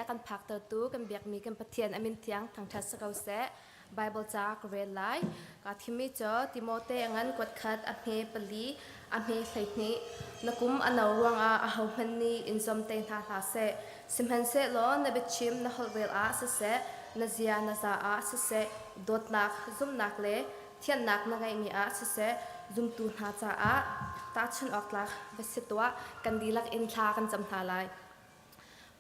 a kan phaktertu kan biakmi kan Pathian a min thiang thangṭhat si ko seh. Bible ca ka rel lai. Kaa thimmi cu Timote a ngan kuat khat a hme pali a hme 12. Na kum a no ruangah ahohmanh nih in zuam te hna hlah seh. Sihmanhsehlaw na biachim na holhrel ah siseh, na zia na za ah siseh, dawtnak, zumhnak le thiannak na ngeihmi ah siseh, zumtu hna caah tahchunh awk tlak va si tuah. Kan dihlak in thla kan cam hna lai.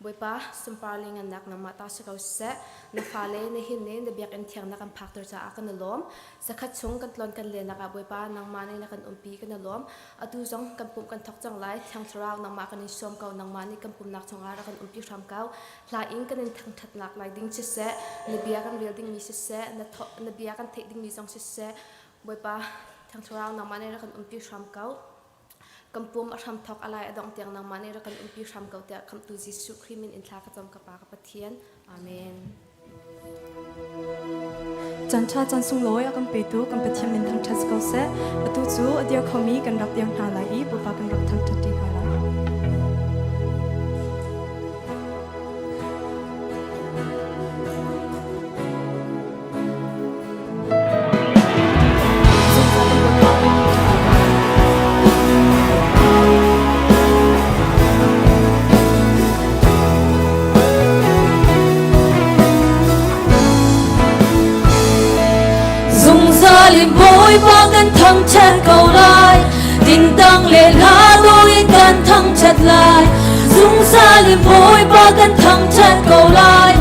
Bawipa, sunpar le ngannak nangmah ta si ko seh. Na fale nihin ni na biakinn thiang na kan phakter caah kan i lawm. Zakhat chung kan tlawn kan lenak ah Bawipa, nangmah nih na kan umpi kan i lawm. Atu zong kan pumh kan thawk cang lai. Thiang Thlarau nangmah kan in sawm ko. Nangmah nih kan pumnak chungah rak kan umpi hram ko. Hla in kan in thangṭhatnak lai ding siseh, na bia kan rel dingmi siseh, na bia kan theih dingmi zong siseh, Bawipa, Thiang Thlarau nangmah nih rak kan umpi hram ko. Kan pum a hramthawk a lai a dongh tiang nangmah nih rak kan umpi hram ko tiah Khamhtu Jesuh Khrih min in thla ka cam ka Pa ka Pathian. Amen. Caan ṭha caan sunglawi a kan petu kan Pathian min thangṭhat si ko seh. Atu cu a dir khomi kan rak dir hna lai i Bawipa kan rak thangṭhat ṭi hna lai. Zungzal in Bawipa kan thangṭhat lai. Zungzal in Bawipa kan thangṭhat ko lai. Tingtang le hla dawh in kan thangṭhat lai. Zungzal in Bawipa kan thangṭhat ko lai.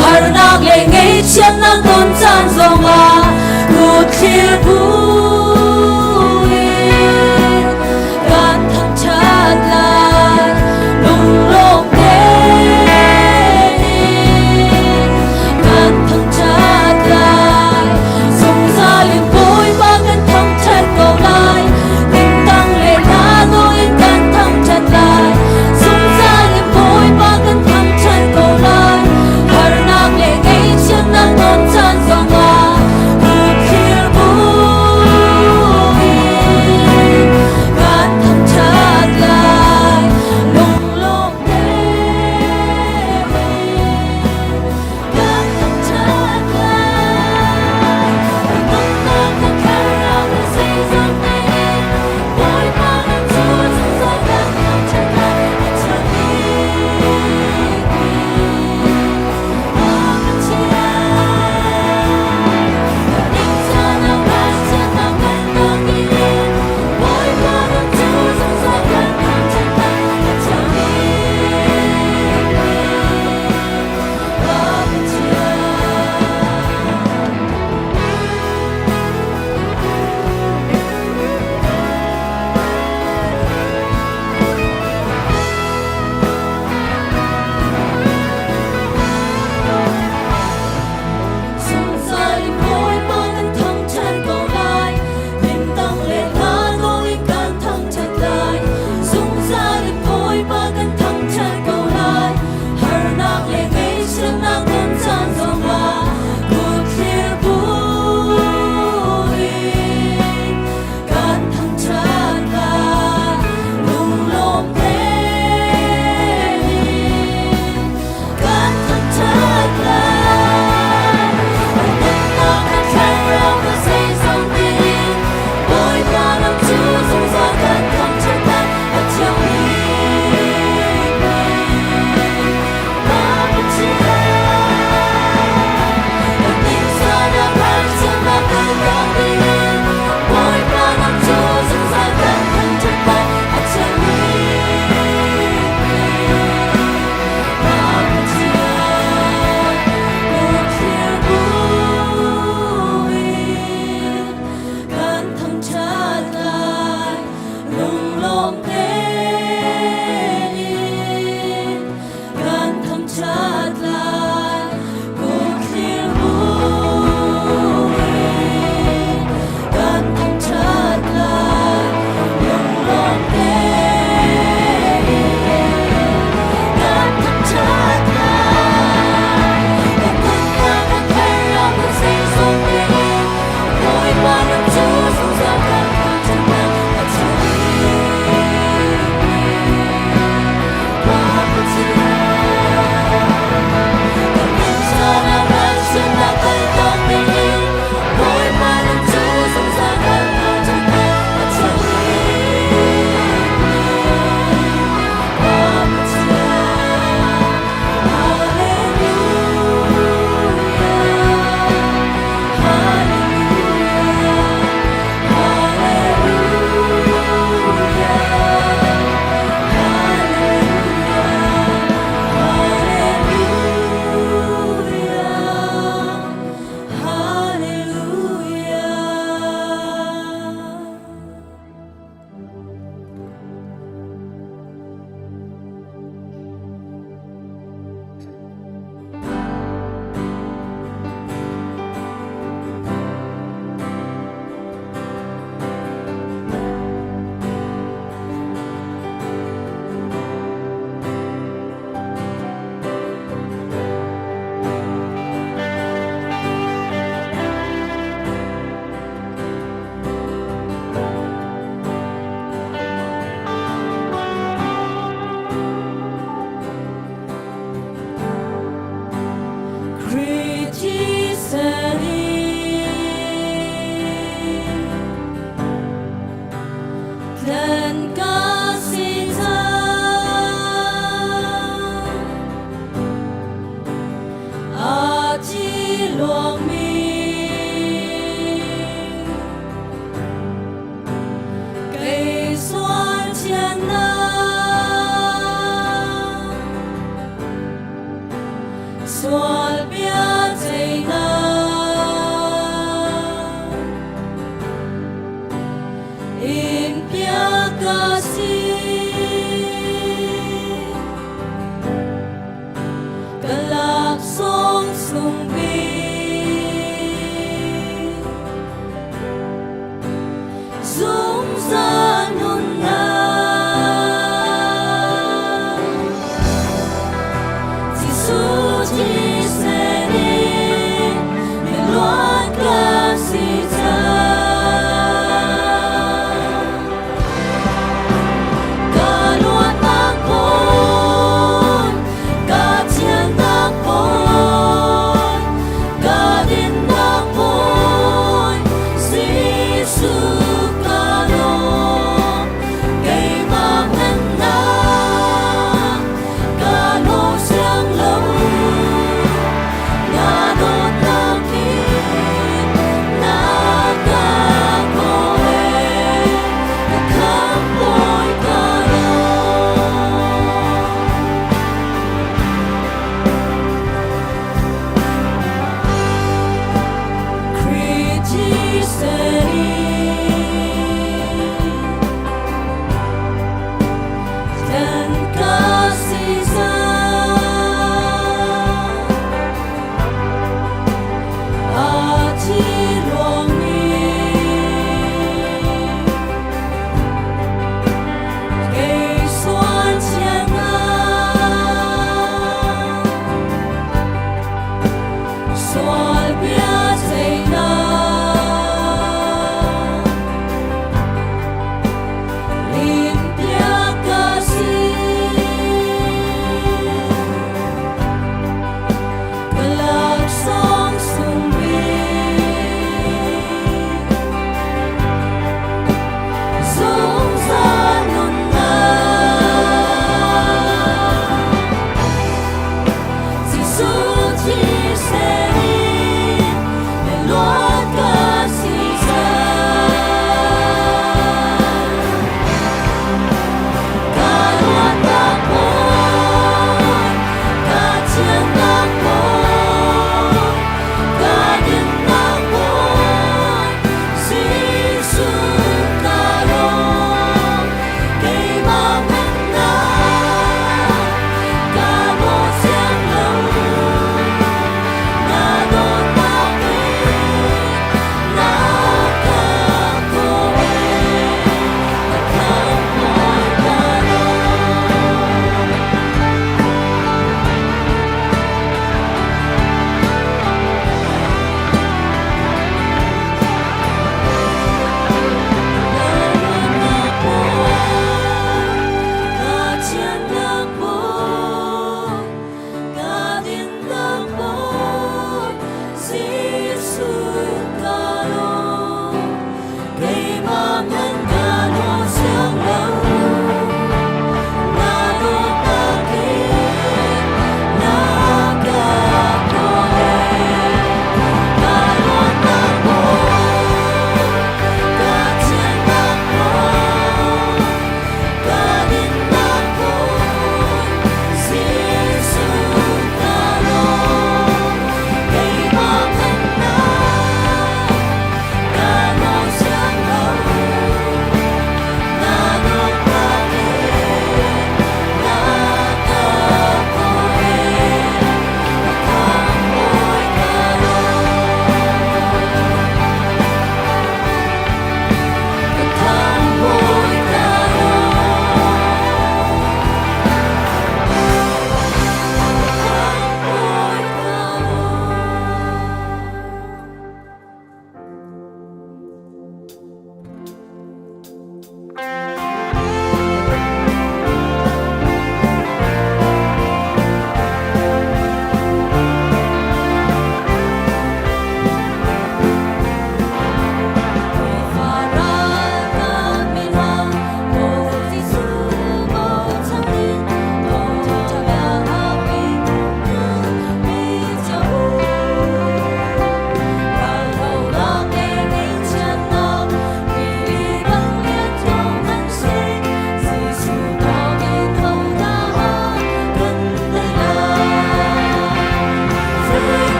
Harnak le ngaihchiatnak ton caan zongah kutthlir buin kan thangṭhat lai. Lunglawm tein kan thangṭhat lai. Zungzal in Bawipa kan thangṭhat ko lai. Tingtang le hla dawh in kan thangṭhat lai. Zungzal in Bawipa kan thangṭhat ko. Sual bia ceihnak in piak ka si. Ka laksawng sung bik. Zungzal nunnak Jesuh thisen in miluat ka si cang. Ka luatnak bawi, ka thiannak bawi, ka dinnak bawi, Jesuh ka lawm. Keimah ngannak ka lawm siang lo.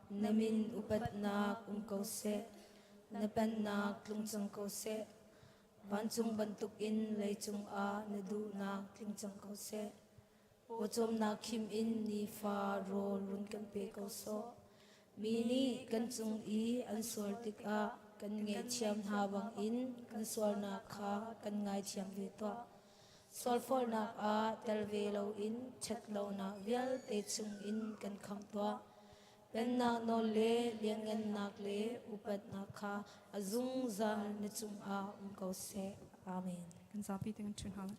na min upatnak um ko seh. Na pennak tlung cang ko seh. Vancung bantukin leicung ah na duhnak tling cang ko seh. Pawcawmnak khim in nifa rawl run kan pe ko sawh. Mi nih kan cung i an sual tikah kan ngaihthiam hna bangin kan sualnak kha kan ngaithiam ve tuah. Sualforhnak ah tel ve loin ṭhatlonak vialte chungin kan khamh tuah. Pennak nawl le lianngannak le upatnak kha a zungzal na cungah um ko seh. Amen. Kan zapi te kan ṭhu hna lai.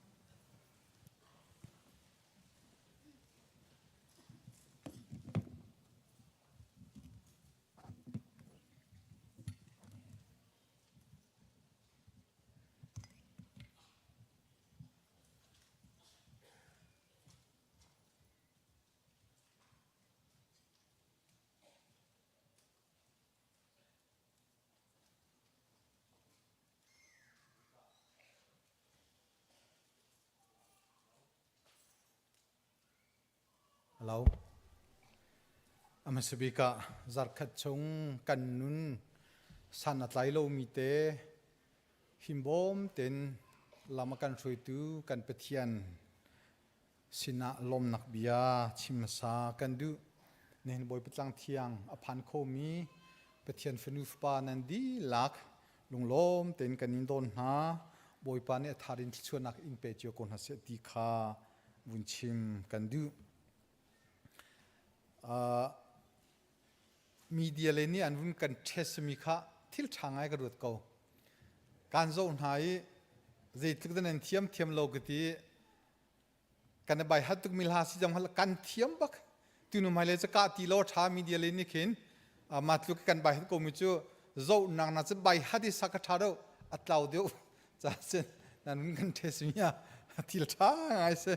Hello. A hmasa bik ah zarkhat chung kan nun san a tlai lomi te himbawm tein lam a kan hruaitu kan Pathian sinah lawmnak bia chim hmasa kan duh. Nihin Bawipa tlang thiang a phan khomi Pathian fanu fapa nan dihlak lunglawm tein kan in dawn hna. Bawipa nih a thar in thluachuahnak in pe cio ko hna seh ti kha vun chim kan duh. Media le nih an vun kan test mi kha thil ṭha ngai ka ruat ko. Kan zoh hna i zeitluk dah nan thiam thiam lo ka ti. Kan i bai hat tuk mi hla si zong kan thiam bak. Tunu hmai le ca ti lo ṭha media le nih khin ma tluk kan bai hat ko mi cu zoh nak na cu bai hat i sak a ṭha deuh a tlau deuh ca sin nan vun kan test mi ah thil ṭha ngai si.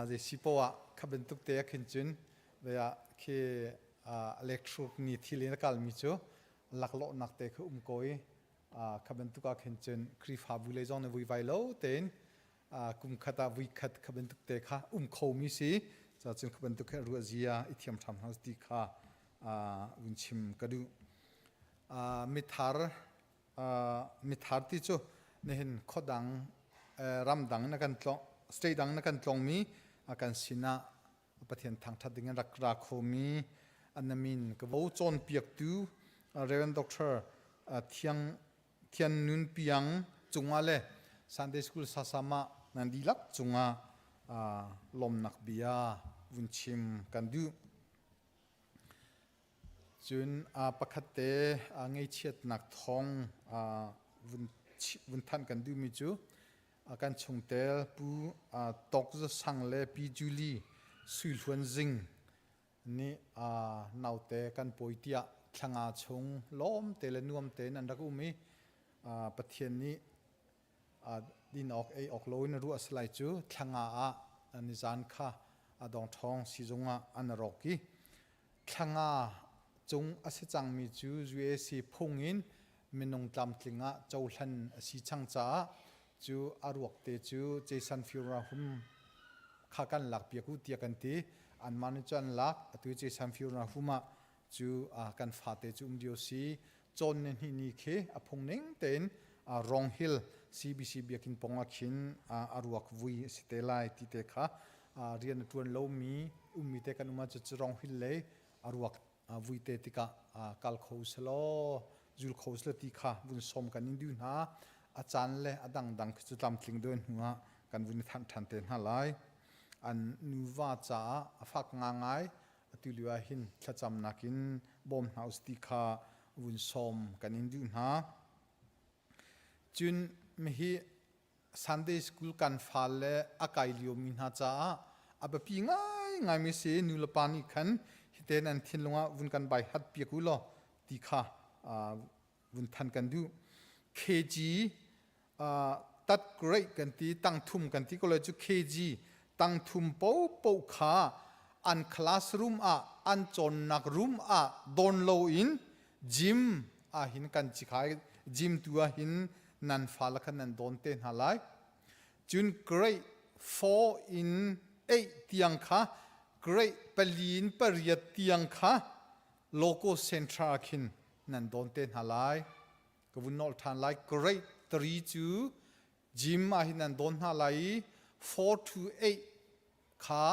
Zei si poah kha bantuk te ah khin cun ve ah khi electric ni thil in a kalmi cu laklawhnak te kha um ko i kha bantuk ah khin cun Khrihfabu lei zong nih vuivai lo tein kum khat ah vui khat kha bantuk te kha um khomi si ca cun kha bantuk kha ruah zia i thiam ṭham hna ti kha vun chim ka duh. Mithar mithar ti cu nihin khuadang ramdang na kan tlong state dang na kan tlongmi kan sinah Pathian thangṭhat ding in rak ra khomi an min ka vo cawnpiaktu Reverend Doctor Thiang Thian Nun Piang cungah le Sunday School sasama nan dihlak cungah lawmnak bia vun chim kan duh. Cun pakhat te ngaihchiatnak thawng vun thanh kan duhmi cu kan chungtel Pu Tawk Za Sang le Pi Julie Sui Hluan Zing nih naute kan pawi tiah thlanga chung lawm te le nuam tein an rak um i Pathian nih din awk ei awk loin a ruah a si lai cu thlanga ah nizan kha a dongṭhawng sizung ah an rawk i thlanga cung a si cangmi cu UAC phung in minung tlamtling ah cohlan a si cang caah cu a ruak te cu Jason Fiorahum kha kan lak piak u tiah kan ti anmah nih cu an lak atu Jason Fiorahum ah cu kan fate cu um dio si cawn ni hnih ni khi a phung ning tein Rong Hill CBC biakinn pong ah khin a ruak vui a si te lai ti te kha rian a ṭuan lomi ummi te kan um ahcun cu Rong Hill lei a ruak vui te tikah kal kho selaw zul kho selaw ti kha vun sawm kan in duh hna. A caan le a dangdang khi cu tlamtling deuh hnu ah kan vun i thanh ṭhan te hna lai. An nuva caah a fak ngangai atu lio ah hin thlacamnak in bawm hna us ti kha vun sawm kan in duh hna. Cun mihi Sunday school kan fa le a kai liomi hna caah a biapi ngaingaimi si nu le pa nih khan hite nan thinlung ah vun kan bai hat piak u law ti kha vun than kan duh. KG tat great kan ti tangthum kan ti ko lai cu KG tangthum popo kha an classroom ah an cawnnak room ah don lo in gym ah hin kan chikhai gym tu ah hin nan fa la khan nan don te hna lai cun grade 4 in 8 tiang kha grade pali in pariat tiang kha. Loco Central ah khin nan dawn te hna lai. Ka vun nolh ṭhan lai. Grade 3 cu gym ah hin nan dawn hna lai i 4 to 8 kha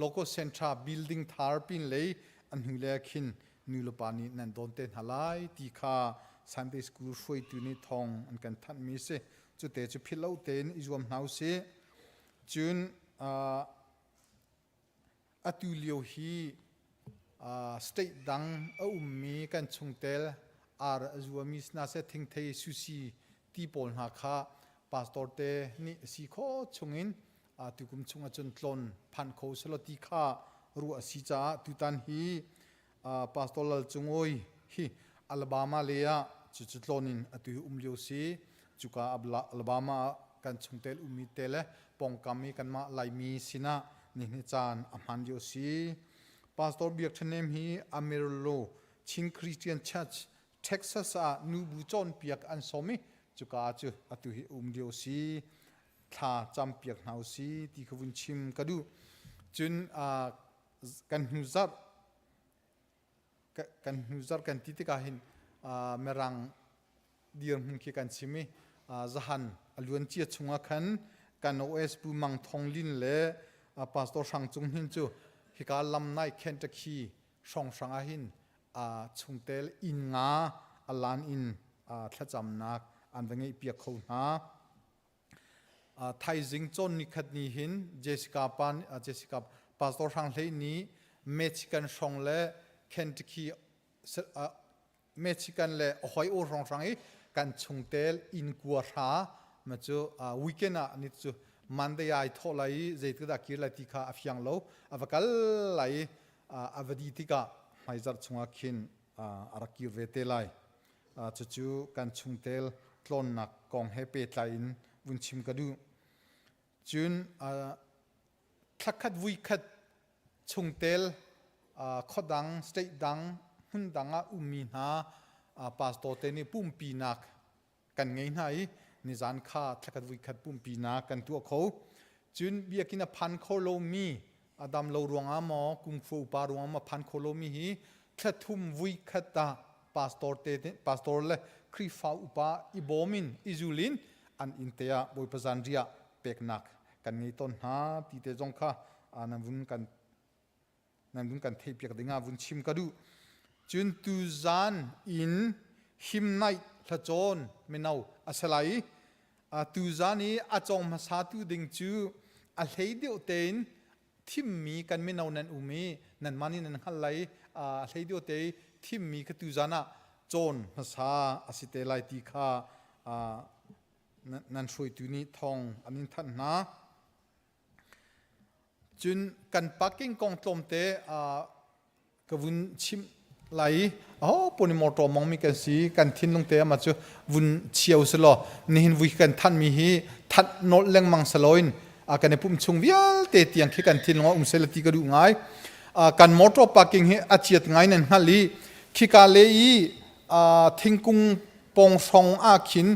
Loco Central building thar pin lei an hnu le khin nu le pa nih nan dawn te hna lai ti kha Sunday School hruaitu nih thawng an kan thanhmi si. Cute cu philh lo tein i zuam hna usih. Cun atu lio hi state dang a ummi kan chungtel ar a zuami hna seh thingthei sushi ti pawl hna kha pastor te nih si kho chungin tukum chung ahcun tlawn phan kho selaw ti kha ruah a si caah tutan hi Pastor Lal Cung Awi hi Alabama le ah cucu tlawn in atu hi um lio si. Cuka Alabama ah kan chungtel ummi te le pawngkam i kanmah Laimi sinah nihni caan a hman lio si. Pastor Biak Ṭha Nem hi Amarillo Chin Christian Church Texas ah nubu cawnpiak an sawm i cuka cu atu hi um lio si. Thla campiak hna usi ti kha vun chim ka duh. Cun kan hnu zarh kan hnu zarh kan ti tikah hin mirang dirhmun khi kan chim i zahan a luancia chungah khan kan OS Pu Mang Thong Lin le Pastor Hrang Cung Hnin cu hika lamnai Kentucky hrawnghrang ah hin chungtel inn nga a lan in thlacamnak an va ngeih piak kho hna. Thaizing cawn nikhat ni hin Jessica pa Jessica Pastor Hrang Hlei nih Michigan hrawng le Kentucky Michigan le Ohio hrawng hrang i kan chungtel inn kua hra ma cu weekend ah ni cu Monday ai thawh lai i zeitik dah kir lai ti kha a fiang lo a va kal lai i a va di tikah hmaizarh chungah khin a rak kir ve te lai. Cucu kan chungtel tlawnnak kong he pehtlai in vun chim ka duh. Cun thlakhat vuikhat chungtel khuadang, state dang, hmun dang ah ummi hna pastor te nih pumpinak kan ngei hna i nizan kha thlakhat vuikhat pumpinak kan tuah kho. Cun biakinn a phan kho lomi a dam lo ruangah maw kungfu upa ruangah maw phan kho lomi hi thlathum vuikhat ah pastor te pastor le Khrihfa upa i bawm in i zul in an inn te ah Bawipa zanriah peknak kan ngei tawn hna ti te zong kha nan vun kan nan vun kan theihpiak dingah vun chim ka duh. Cun tuzan in him night hlacawn mino a si lai i tuzan i a cawng hmasa tu ding cu a hlei deuh tein thimmi kan mino nan um i nanmah nih nan hngalh lai a hlei deuh te i thimmi kha tuzan ah cawn hmasa a si te lai ti kha nan hruaitu nih thawng an in thanh hna. Cun kan parking kong tlawmte ka vun chimh lai i aho pawh nih motor mongmi kan si kan thinlung te ama cu vun chio si law nihin vui kan thanmi hi thanh nolh lengmang saloin kan i pumh chung vialte tiang khi kan thinlung ah um seh ti ka duh ngai. Kan motor parking hi a chiat ngai nan hngalh i khika le i thingkung pong hrawng ah khin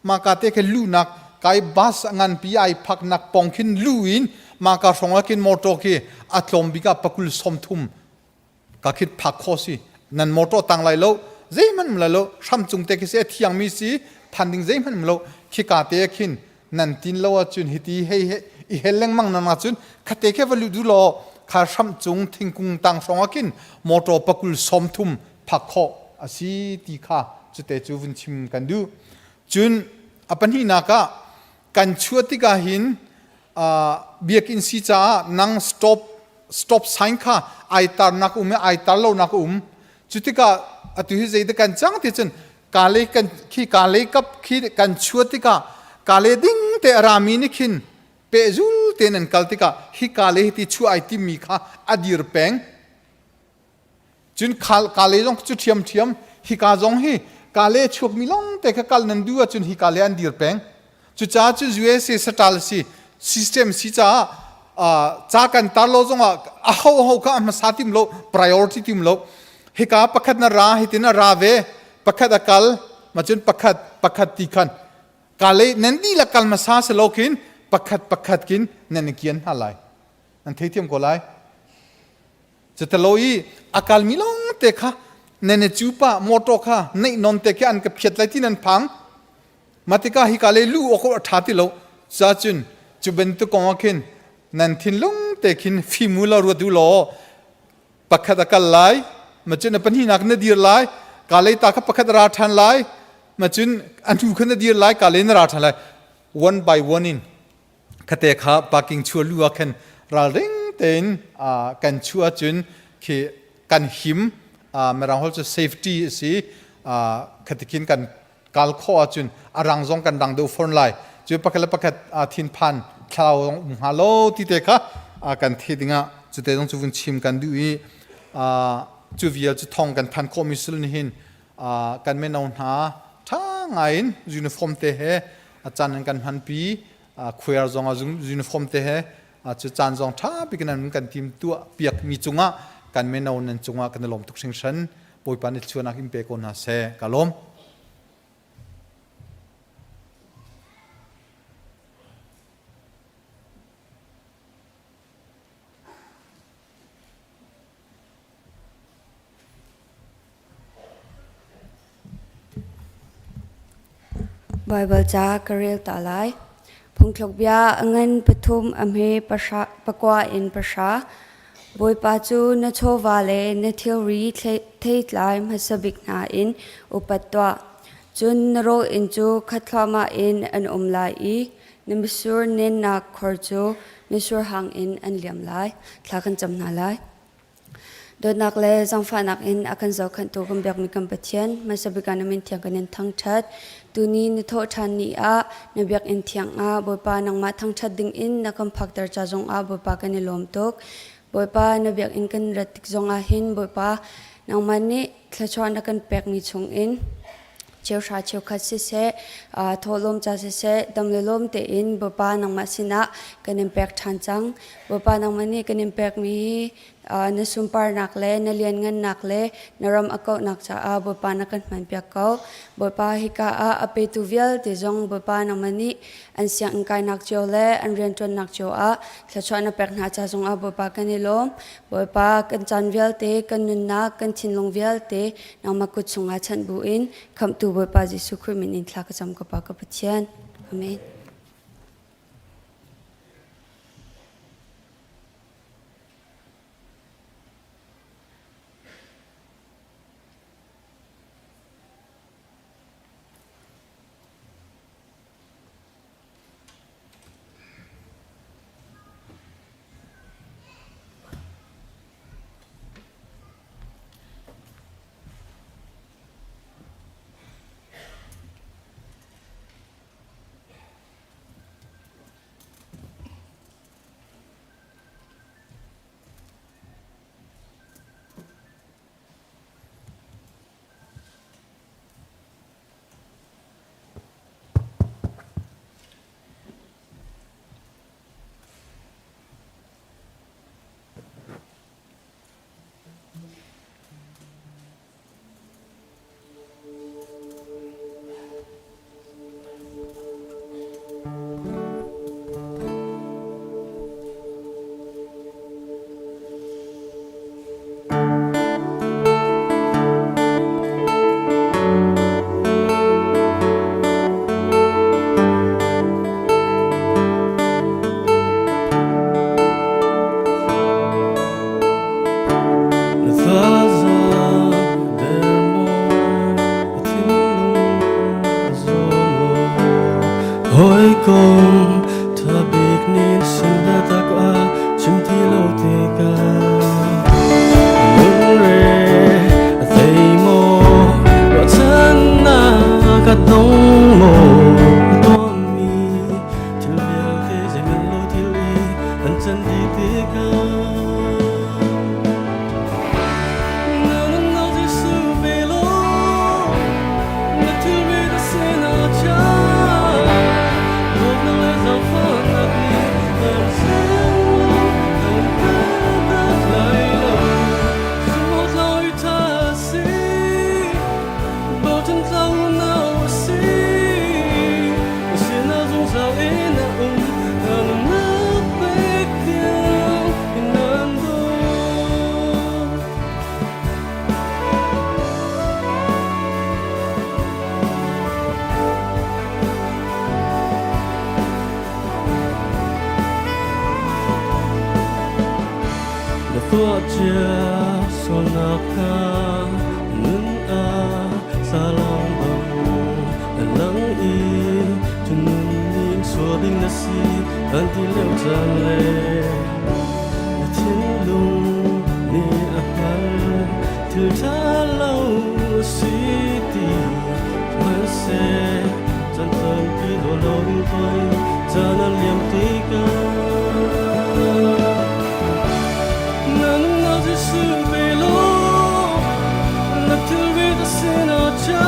maka te khi lunak kai bus nganpi ai phaknak pong khin lu in maka hrawng ah khin motor khi a tlawm bik ah pakul 30 ka khit phak kho si. Nan motor tang lai lo, zeihmanh um lai lo, hram cung te khi si, a thiang mi si, phan ding zeihmanh um lo. Khi ka te khin nan tin lo ahcun hiti hei he i hel lengmang nan ahcun khate khe va lu du law kha hram cung thingkung tang hrawng ah khin motor pakul 30 phak khawh a si ti kha cute cu vun chim kan duh. Cun a pahnihnak ah kan chuah tikah hin biakinn si caah nang stop stop sign kha ai tarnak um i ai tar lonak um. Cu tikah atu hi zeidah kan cang ti cun kale kan khi kale kap khi kan chuah tikah kale ding te a rami nih khin pehzul tein an kal tikah hi kale hi ti chuah ai timi kha a dir peng. Cun kale zong cu ṭhiamṭhiam. Hika zong hi kale chuakmi lawng te kha kal nan duh ahcun hi kale an dir peng. Cucaah cu USA saṭal si system si caah ca kan tar lo zongah a ho ho kha a hmasa tim lo, priority tim lo. Hika pakhat na ra, hitin a ra ve, pakhat a kal ma cun pakhat pakhat ti khan kale nan dihlak kal hmasa si lo khin pakhat pakhat kin nan i kian hna lai. Nan theithiam ko lai. Cutalo i a kalmi lawngte kha. Nan i cu pah motor kha neih non te khi an ka phiat lai ti nan phang. Matika hi ka le lu awk a ṭha ti lo. Cacun cu bantuk kong ah khin nan thinlung te khin fimu la ruat u law pakhat a kal lai macun a pahnihnak na dir lai ka lei ta kha pakhat a ra ṭhan lai macun a hnu kha na dir lai ka lei na ra ṭhan lai one by one in khate kha parking chua lu ah khan ralring tein kan chu ahcun khi kan him mirang holh cu safety a si khatikin kan kal khawh ahcun a rang zong kan rang deuh fawn lai cu pakhat le pakhat thinphan thlarau zong um hnga lo ti te kha kan the dingah cu te zong cu vun chim kan duh i cu vial cu thong kan than khawh mi sul ni hin kan mino hna tha ngai in uniform te he a caan in kan hmanpi khuar zong ah uniform te he cu caan zong tha bik in kan tim tuah piak mi cungah kan mino nan cungah kan i lawm tuk hringhran Bawipa nih thluanak in pe ko hna seh ka lawm. Baibal ca ka rel ta lai. Phungthluk bia a ngan pathum a hme pahra, pakua in pahra. Bawipa cu na chawva le na thilri theitlai hmasa bik hna in upat tuah. Cun na rawl inn cu khat thluahmah in an um lai i na mitsur nennak khor cu mitsur hang in an liam lai. Thla kan cam hna lai. Dawtnak le zaangfahnak in a kan zohkhenhtu kan biakmi kan Pathian, hmasa bik ah na min thiang kan in thangṭhat. Tuni na thawh ṭhan ni ah na biakinn thiang ah Bawipa nangmah thangṭhat ding in na kan phakter ca zong ah Bawipa kan i lawm tuk. Bawipa na biakinn kan rat tik zong ah hin Bawipa nangmah nih thluachuah na kan pekmi chung in cheuhra cheukhat siseh, thawhlawm ca siseh, dam le lawm tein Bawipa nangmah sinah kan in pek ṭhan cang. Bawipa nangmah nih kan in pekmi hi na sunparnak le na lianngannak le na ram a kauhnak caah Bawipa na kan hmanpiak ko. Bawipa hika ah a petu vialte zong Bawipa nangmah nih an sianginn kainak cio le an rianṭuannak cio ah thluachuah na pek hna ca zongah Bawipa kan i lawm. Bawipa kan caan vialte, kan nunnak, kan thinlung vialte nangmah kut chungah chanh buin khamhtu Bawipa Jesuh Khrih min in thla ka cam ka Pa ka Pathian. Amen. nakhnga nun ah thlalang bang na lang i cu nun ning sual ding na si an ti lio caan le na thinlung nih a hngal thil ṭha lo si ti hmanhseh chan tampi daw lo in tuarin caan a liam tikah na nunnak Jesuh pe law na thilri ta sinah chia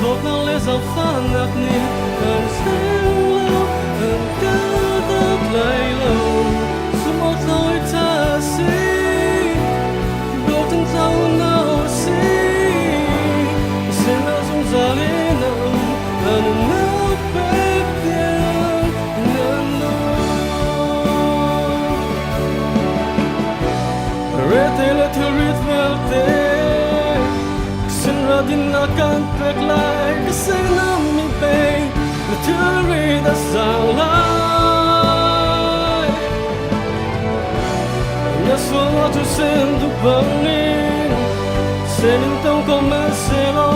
dawtnak le zaangfahnak nih kan thleng lo kan kaltak lai lo sumawtlawi ca a si dawtin tlau na si sinah zungzal in a um na nunnak pek tiang na nung Rete le thilrit vialte Sinra dinnak kan pek lai Ka sinam mi pe Na thilrit a sang lai Na sual tu sin du bangin Senin tong ko man selo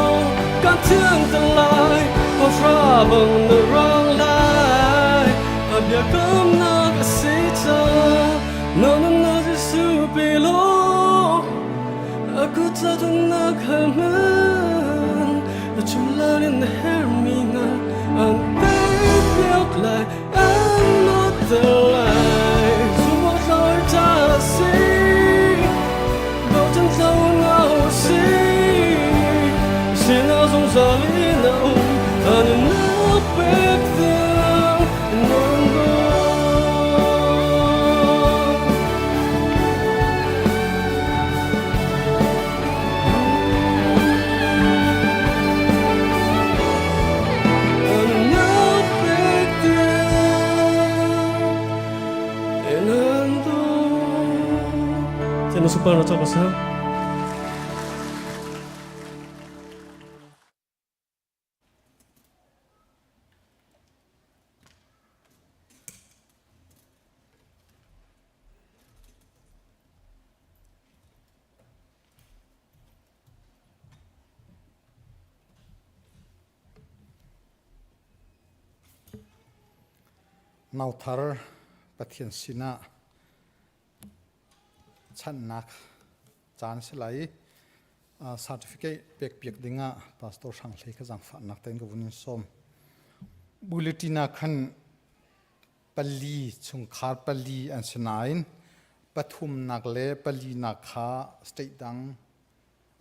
Kan thiang tang lai Ko fra bang na rang lai A biakamnak a si cang Na nunnak Jesuh pe law A kut nak hal Na chumlan in na hermi nga An pek piak lai An lutter lai Zumawt lai ta si Bochan tlau ngau si Sinah zungzal in a um A nunnak pek tiang nan dawt. A nunnak pek tiang nan dawt. Tiah na super na cawk a si. Nauthar Pathian sinah chanhnak caan si lai. Certificate pekpiak dingah Pastor Hrang Hlei kha zaangfahnak tein ka vun in sawm. Bulletin ah khan pali chungkhar pali an si nain pathumnak le palinak kha state dang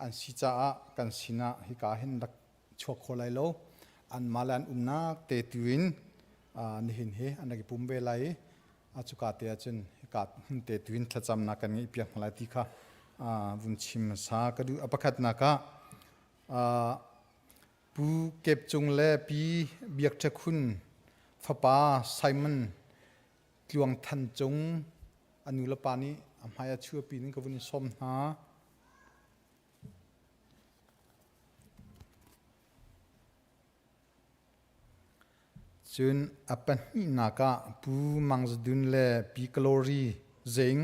an si caah kan sinah hika hin rak chuak kho lai lo. Anmah le an umnak te tu in nihin hi an rak i pum ve lai i cuka te ahcun hika hmun te tu in thlacamnak kan ngeih piak hna lai ti kha vun chim hmasa ka duh. A pakhatnak ah Pu Kep Cung le Pi Biak Ṭha Khun fapa Simon Tluang Than Cung a nu le pa nih a hmai a chuahpi in ka vun in sawm hna. Cun a pahnihnak ah Pu Mang Za Dun le Pi Glory Zing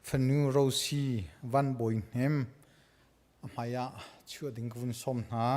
fanu Rosie Van Bawi Hnem a hmai ah chuah ding ka vun sawm hna.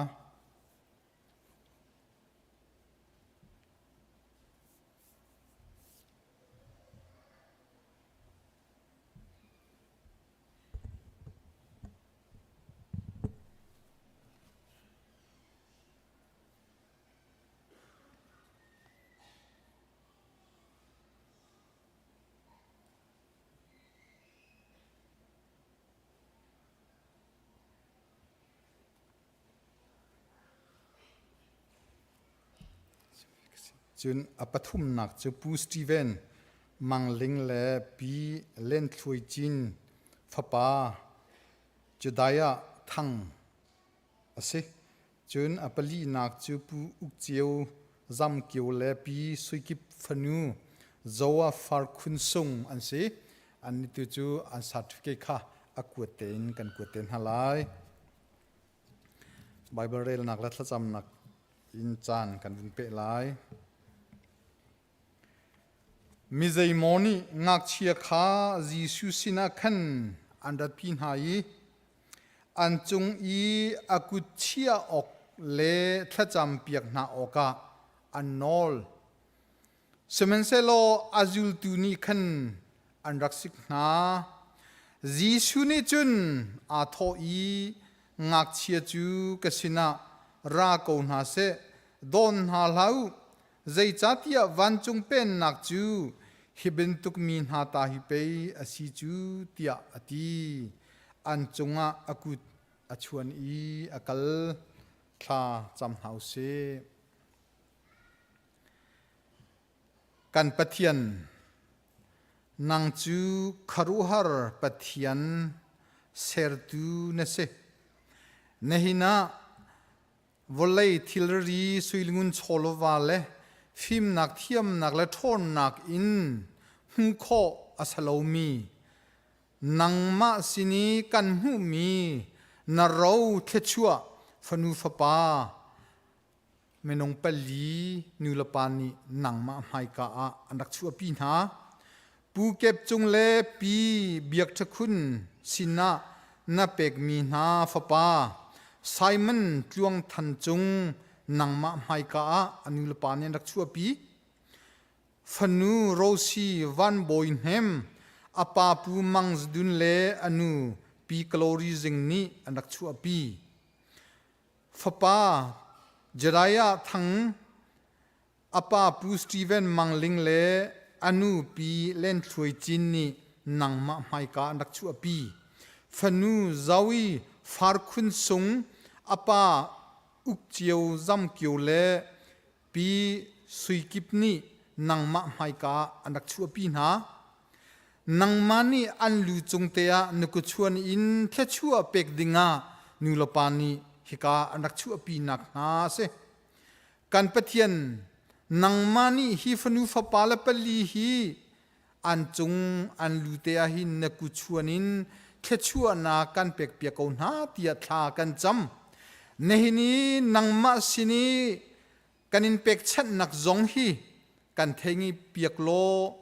Cun a pathumnak cu Pu Steven Mang Ling le Pi Len Thluai Cin fapa Judiah Thang a si. Cun a palinak cu Pu Uk Ceu Zam Kio le Pi Sui Kip fanu Zoa Far Khun Sung an si. An tu cu an certificate kha a kuat tein kan kuat te hna lai. Bible relnak le thlacamnak in caan kan vun peh lai. Mi zeimaw nih ngakchia kha Jesuh sinah khan an ratpi hna i an cung i a kut chiah awk le thlacam piak hna awkah an nawl. Sihmanhsehlaw a zultu nih khan an rak sik hna. Jesuh nih cun aa thawh i ngakchia cu ka sinah ra ko hna seh, dawn hna hlah u, zeicahtiah vancung pennak cu hi bantuk mi hna ta hi pei a si cu, tiah a ti. An cungah a kut a chuan i a kal. Thla cam hna u sih. Kan Pathian, nang cu khuaruahhar Pathian sertu na si. Nihin ah vawlei thilri suilingun chawlva le fimnak thiamnak le ṭhawnnak in hmuh khawh a si lomi nangmah sin i kan hmuhmi na ro thluachuah fanu fapa minung pali nulepa nih nangmah hmaika ah an rak chuahpi hna. Pu Kep Cung le Pi Biak Ṭha Khun sinah na pekmi hna fapa Simon Tluang Than Cung nangmah hmaika ah a nulepa nih an rak chuahpi. Fanu Rosie Van Bawi Hnem a pa Pu Mang Zdun le a nu Pi Glory Zing nih an rak chuahpi. Fapa Jediah Thang, a pa Pu Steven Mang Ling le a nu Pi Len Thluai Cin nih nangmah hmaika an rak chuahpi. Fanu Zoe Farkhun Sung, a pa Uk Cio Zam Kio le Pi Sui Kip nih nangmah hmaika an rak chuahpi hna. Nangmah nih an lu cung te ah na kuchuan in thluachuah pek dingah nu le pa nih hika an rak chuahpi nak hna a si. Kan Pathian, nangmah nih hi fanu fapa le pali hi an cung an lu te ah hin na kuchuan in thluachuahnak kan pekpiak ko hna tiah thla kan cam. Nihin i nangmah sin i kan in pekchanhnak zong hi kan thei piak law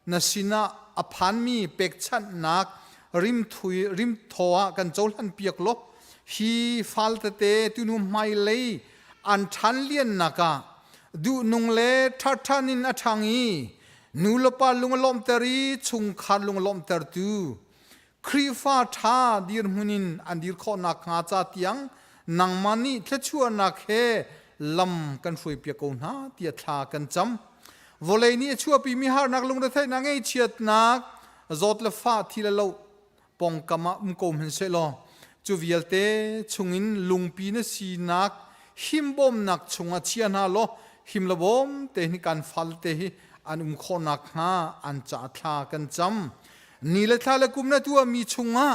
na sinah a phanmi pekchanhnak rimthui rimthaw ah kan cohlan piak law hi fal tete tunu hmailei an ṭhan liannak ah duhnung le ṭhaṭhan in a ṭhang i nu le pa lung a lawmhter i chungkhar lung a lawmhtertu Khrihfa ṭha dirhmun in an dir khawh nakhnga ca tiang nangmah nih thluachuahnak he lam kan hruaipiak ko hna tiah thla kan cam. Vawlei nih a chuahpimi harnak lungretheihnak ngaihchiatnak zawt le fah thi le lo pawngkam ah um ko hmanhsehlaw cu vialte chungin lungpi na sinak himbawmnak chungah chia hna law him le bawm te hi kan falte hi an um khawh nakhnga an ca thla kan cam. Ni le thla le kum na tuahmi chungah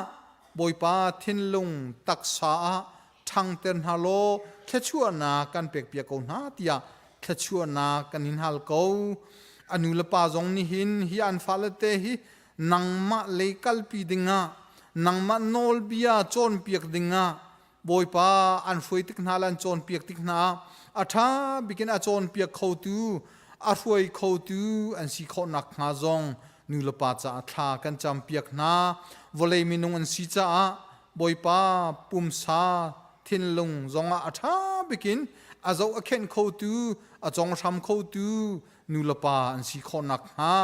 Bawipa thinlung taksa ah ṭhangter hna law thluachuahnak kan pekpiak ko hna tiah thluachuahnak kan in hal ko. A nu le pa zong nih hin hi an fale te hi nangmah lei kalpi dingah nangmah nawlbia cawnpiak dingah Bawipa an hruai tik hna le an cawnpiak tik hna a ṭha bikin a cawnpiak khotu a hruai khotu an si khawh nakhnga zong nu le pa caah thla kan campiak hna. Vawlei minung an si caah Bawipa pumsa thinlung zongah a ṭha bikin a zoh a khenh khotu a conghram khotu nu le pa an si khawh nakhnga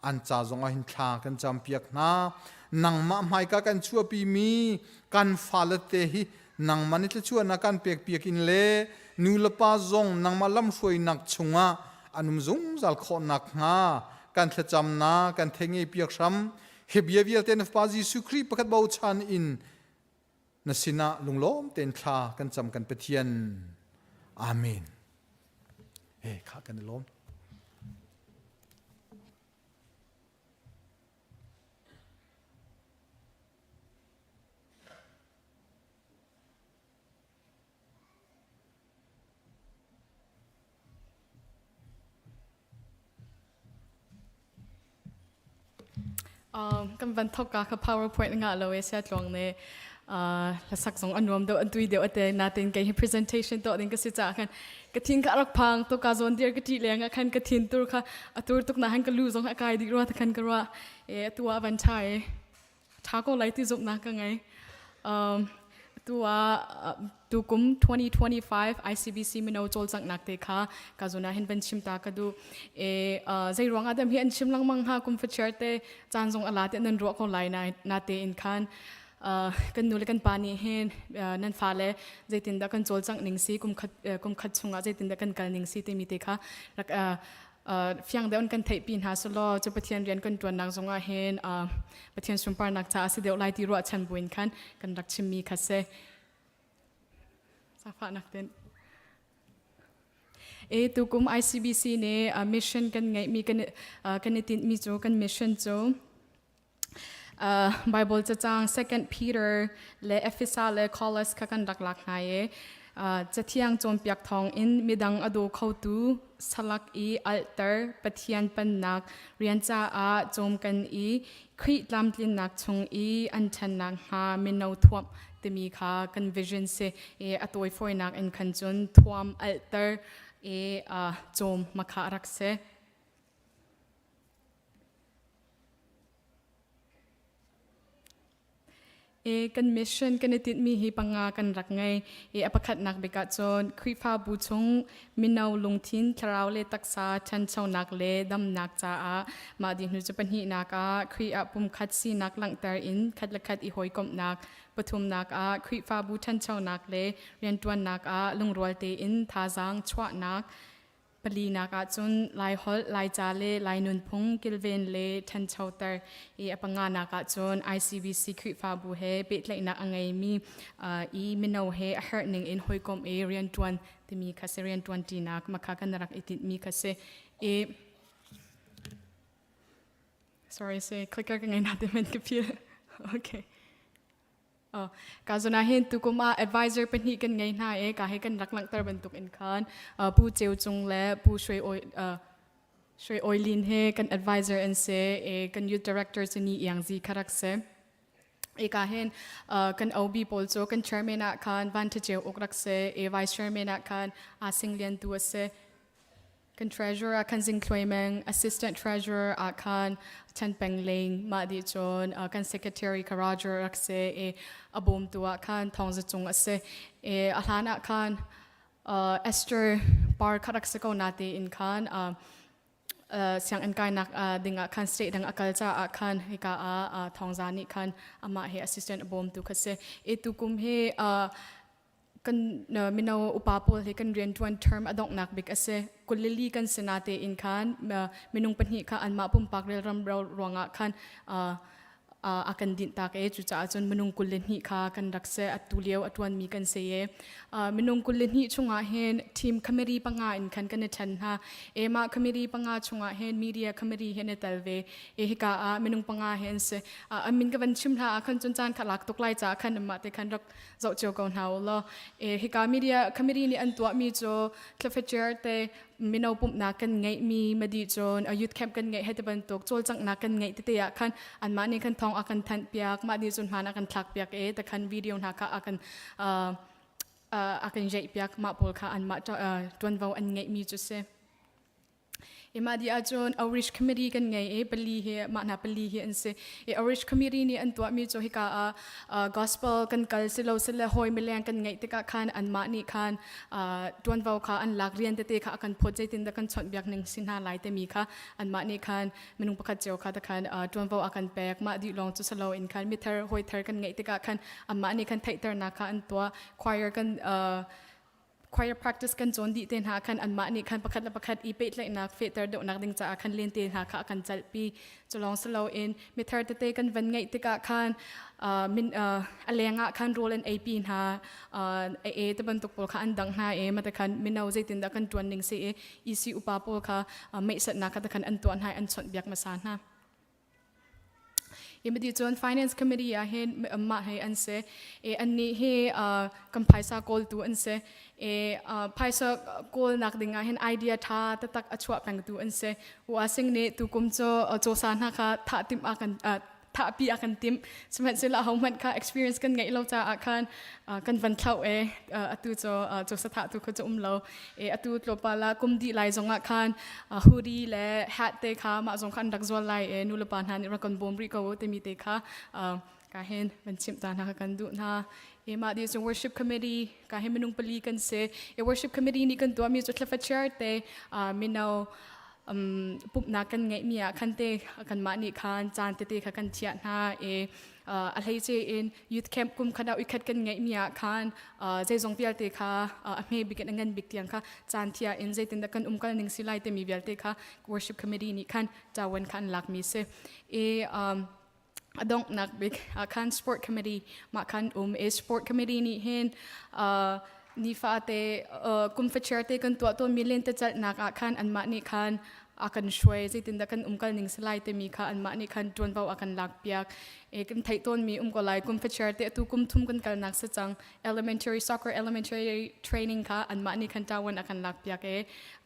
an ca zongah hin thla kan campiak hna. Nangmah hmaika kan chuahpimi kan fale te hi nangmah nih thluachuahnak kan pekpiak in le nu le pa zong nangmah lamhruainak chungah an um zungzal khawh nakhnga kan thlacamnak kan thei ngei piak hram hi bia vialte na Fapa Jesuh Khrih pakhat bochan in na sinah lunglawm tein thla kan cam kan Pathian. Amen. He kha kan i lawm. Kan van thok ka kha PowerPoint ngah lo e sia tluang ne hlasak zong a nuam deuh an tui deuh ate natin kei hi presentation to ding ka si cha khan ka thin ka rak phang to ka zon dir ka ti leng ah khan ka thin tur kha atur tuk na han ka lu zong a kai dik rua ta khan ka rua e tua van tha e. Ṭha ko lai ti zumhnak ka ngei. Um, tu ah tukum 2025 ICBC mino cawlcanghnak te kha ka zun ah hin van chim ta ka duh. E zei ruang ah dam hi an chim lengmang hnga kum fachiar te caan zong ala te nan ruah ko lai na na te in khan kan nu le kan pa nih hin nan fale zeitindah kan cawlcangh ning si kum khat kum khat chungah zeitindah kan kal ning si timi te kha rak fiang deuh in kan theihpi hna selaw cu Pathian rian kan ṭuannak zongah hin Pathian sunparnak caah si deuh lai ti ruahchan buin khan kan rak chimmi kha si. Safahnak ten. E tukum ICBC nih mission kan ngeihmi kan kan i tinhmi cu kan mission cu Bible cacang Second Peter le Efesa le Colossus kha kan rak lak hna i Cathiang cawnpiak thawng in midang a daw khotu salak i alter Pathian pennak rian caah cawm kan i Khrih tlamtlinnak chung i an ṭhannak hnga mino thuamh timi kha kan vision si i a tawifawinak in khan cun thuam alter i cawm makha rak si. E, kan mission kan i tinhmi hi panga kan rak ngei. E, a pakhatnak bik ahcun Khrihfabu chung mino lungthin, thlarau le taksa ṭhanchonak le damnak caah mah dih hnu cu pahnihnak ah Khrih ah pumkhat sinak langhter in khat le khat i hawikomhnak, pathumnak ah Khrihfabu ṭhanchonak le rianṭuannak ah lungrual tein thazaang chuahnak, Palinak ahcun Laiholh, Laica le Lai nunphung kilven le ṭhanchoter i a panganak ahcun ICBC Khrihfabu he pehtlaihnak a ngeimi i mino he a herh ning in hawikomh i rianṭuan timi kha si rianṭuan ṭinak makha kan rak i tinhmi kha si. I sorry say clicker ka ngei na te men ka phil. Okay. Ka zawn ah hin tukum ah advisor pahnih kan ngei hna i ka he kan rak langhter bantuk in khan Pu Ceu Cung le Pu Shui Oi Shui Oi Lin he kan advisor an si i kan youth director cu Ni Iang Zi kha rak si. Ika hin kan OB pawl cu kan chairman ah khan Van Tha Ceu Uk rak si i vice chairman ah khan A Sing Lian Tu a si. Kan treasurer ah khan Zing Thluai Meng, assistant treasurer ah khan Chan Peng Ling, mah dih cun kan secretary ka Roger rak si i a bawmtu ah khan Thawng Za Cung a si. I a hlan ah khan Esther Par kha rak si ko na tiin khan sianginn kainak ding ah khan state dang a kal caah khan hika ah Thawng Za nih khan amah he assistant a bawmtu kha si. I tukum hi kan mino upa pawl hi kan rianṭuan term a donghnak bik a si. Kulili kan si natein khan minung pahnih kha anmah pumpak relram ruangah khan a kan dinh tak e cucaah cun minung 22 kha kan rak si atu lio a ṭuanmi kan si e minung 22 chungah hin team committee panga in khan kan i ṭhen hna e mah committee panga chungah hin media committee hin i tel ve e hika ah minung panga hi an si an min ka van chim hna ah khan cun caan kha lak tuk lai caah khan mah te khan rak zoh cio ko hna u law e hika media committee nih an tuahmi cu thlafacer te mino pumhnak kan ngeihmi madi cun a youth camp kan ngeih hei ti bantuk cawlcanghnak kan ngeih tete ah khan anmah nih khan thawng a kan thanh piak mah nih cun hmaan a kan thlak piak e ta khan video hna kha a kan a kan jeih piak mah pawl kha anmah tuanvo an ngeihmi cu si Mah dih ahcun Outreach Committee kan ngei i pali hi mah hna pali hi an si. I Outreach Committee nih an tuahmi cu hika ah gospel kan kal silo sile hawi mileng kan ngeih tikah khan anmah nih khan ṭuanvo kha an lak rian tete kha a kan phawt zeitindah kan chawnhbiak ning si hna lai timi kha anmah nih khan minung pakhat cio kha khan ṭuanvo a kan pek. Mah dih lawng cu silo in khan mithar hawi thar kan ngeih tikah khan anmah nih khan theihternak kha an tuah. Choir kan choir practice kan cawn dih te hna khan anmah nih khan pakhat le pakhat i pehtlaihnak fehter deuhnak ding caah khan len te hna kha a kan calhpi culong siloin mithar tete kan van ngeih tikah khan min a leng ah khan rawl an eipi hna a e te bantuk pawl kha an dang hna e mate khan mino zeitindah kan tuan ning si i EC upa pawl kha meihsatnak kha te khan an tuah hna an chawnh biak hmasa hna Imadi cun Finance Committee ah hin mah he an si. E annih hi kan phaisa kawltu an si. E phaisa kawlnak ding ah hin idea tha taktak a chuah pengtu an si. U Asing nih tukum cu cawsa hna kha thah timh a kan thahpi a kan timh. Sihmanhsehlaw ahohmanh kha experience kan ngeih lo caah khan kan van thlauh e atu cu cawsa thah tu kha cu um lo. E atu tlawmpal ah kum dih lai zongah khan hoodie le hat te kha mah zong kha an rak zual lai e nu le pa hna nih rak kan bawm rih ko timi te kha. Ka hin van chimh ta hna kha kan duh hna. E mah di cu worship committee ka hin minung pali kan si. E worship committee nih kan tuahmi cu thlafa chair te mino pumhnak kan ngeihmi ah khan te kanmah nih khan caan tete kha kan thiah hna i a hleice in youth camp kum khat ah uikhat kan ngeihmi ah khan zeizong vialte kha a hme bik in a ngan bik tiang kha caan thiah in zeitindah kan umkal ning si lai timi vialte kha worship committee nih khan cawan kha an lakmi si i a donghnak bik ah khan sport committee mah khan um i sport committee nih hin nifate kum fachiar te kan tuah tawnmi lentecelhnak ah khan anmah nih khan a kan hruai zeitindah kan umkal ning si lai timi kha anmah nih khan ṭuanvo a kan lak piak e kan theih tawnmi um ko lai kum fachiar te atu kum thum kan kalnak si cang elementary soccer elementary training kha anmah nih khan ṭawan a kan lak piak e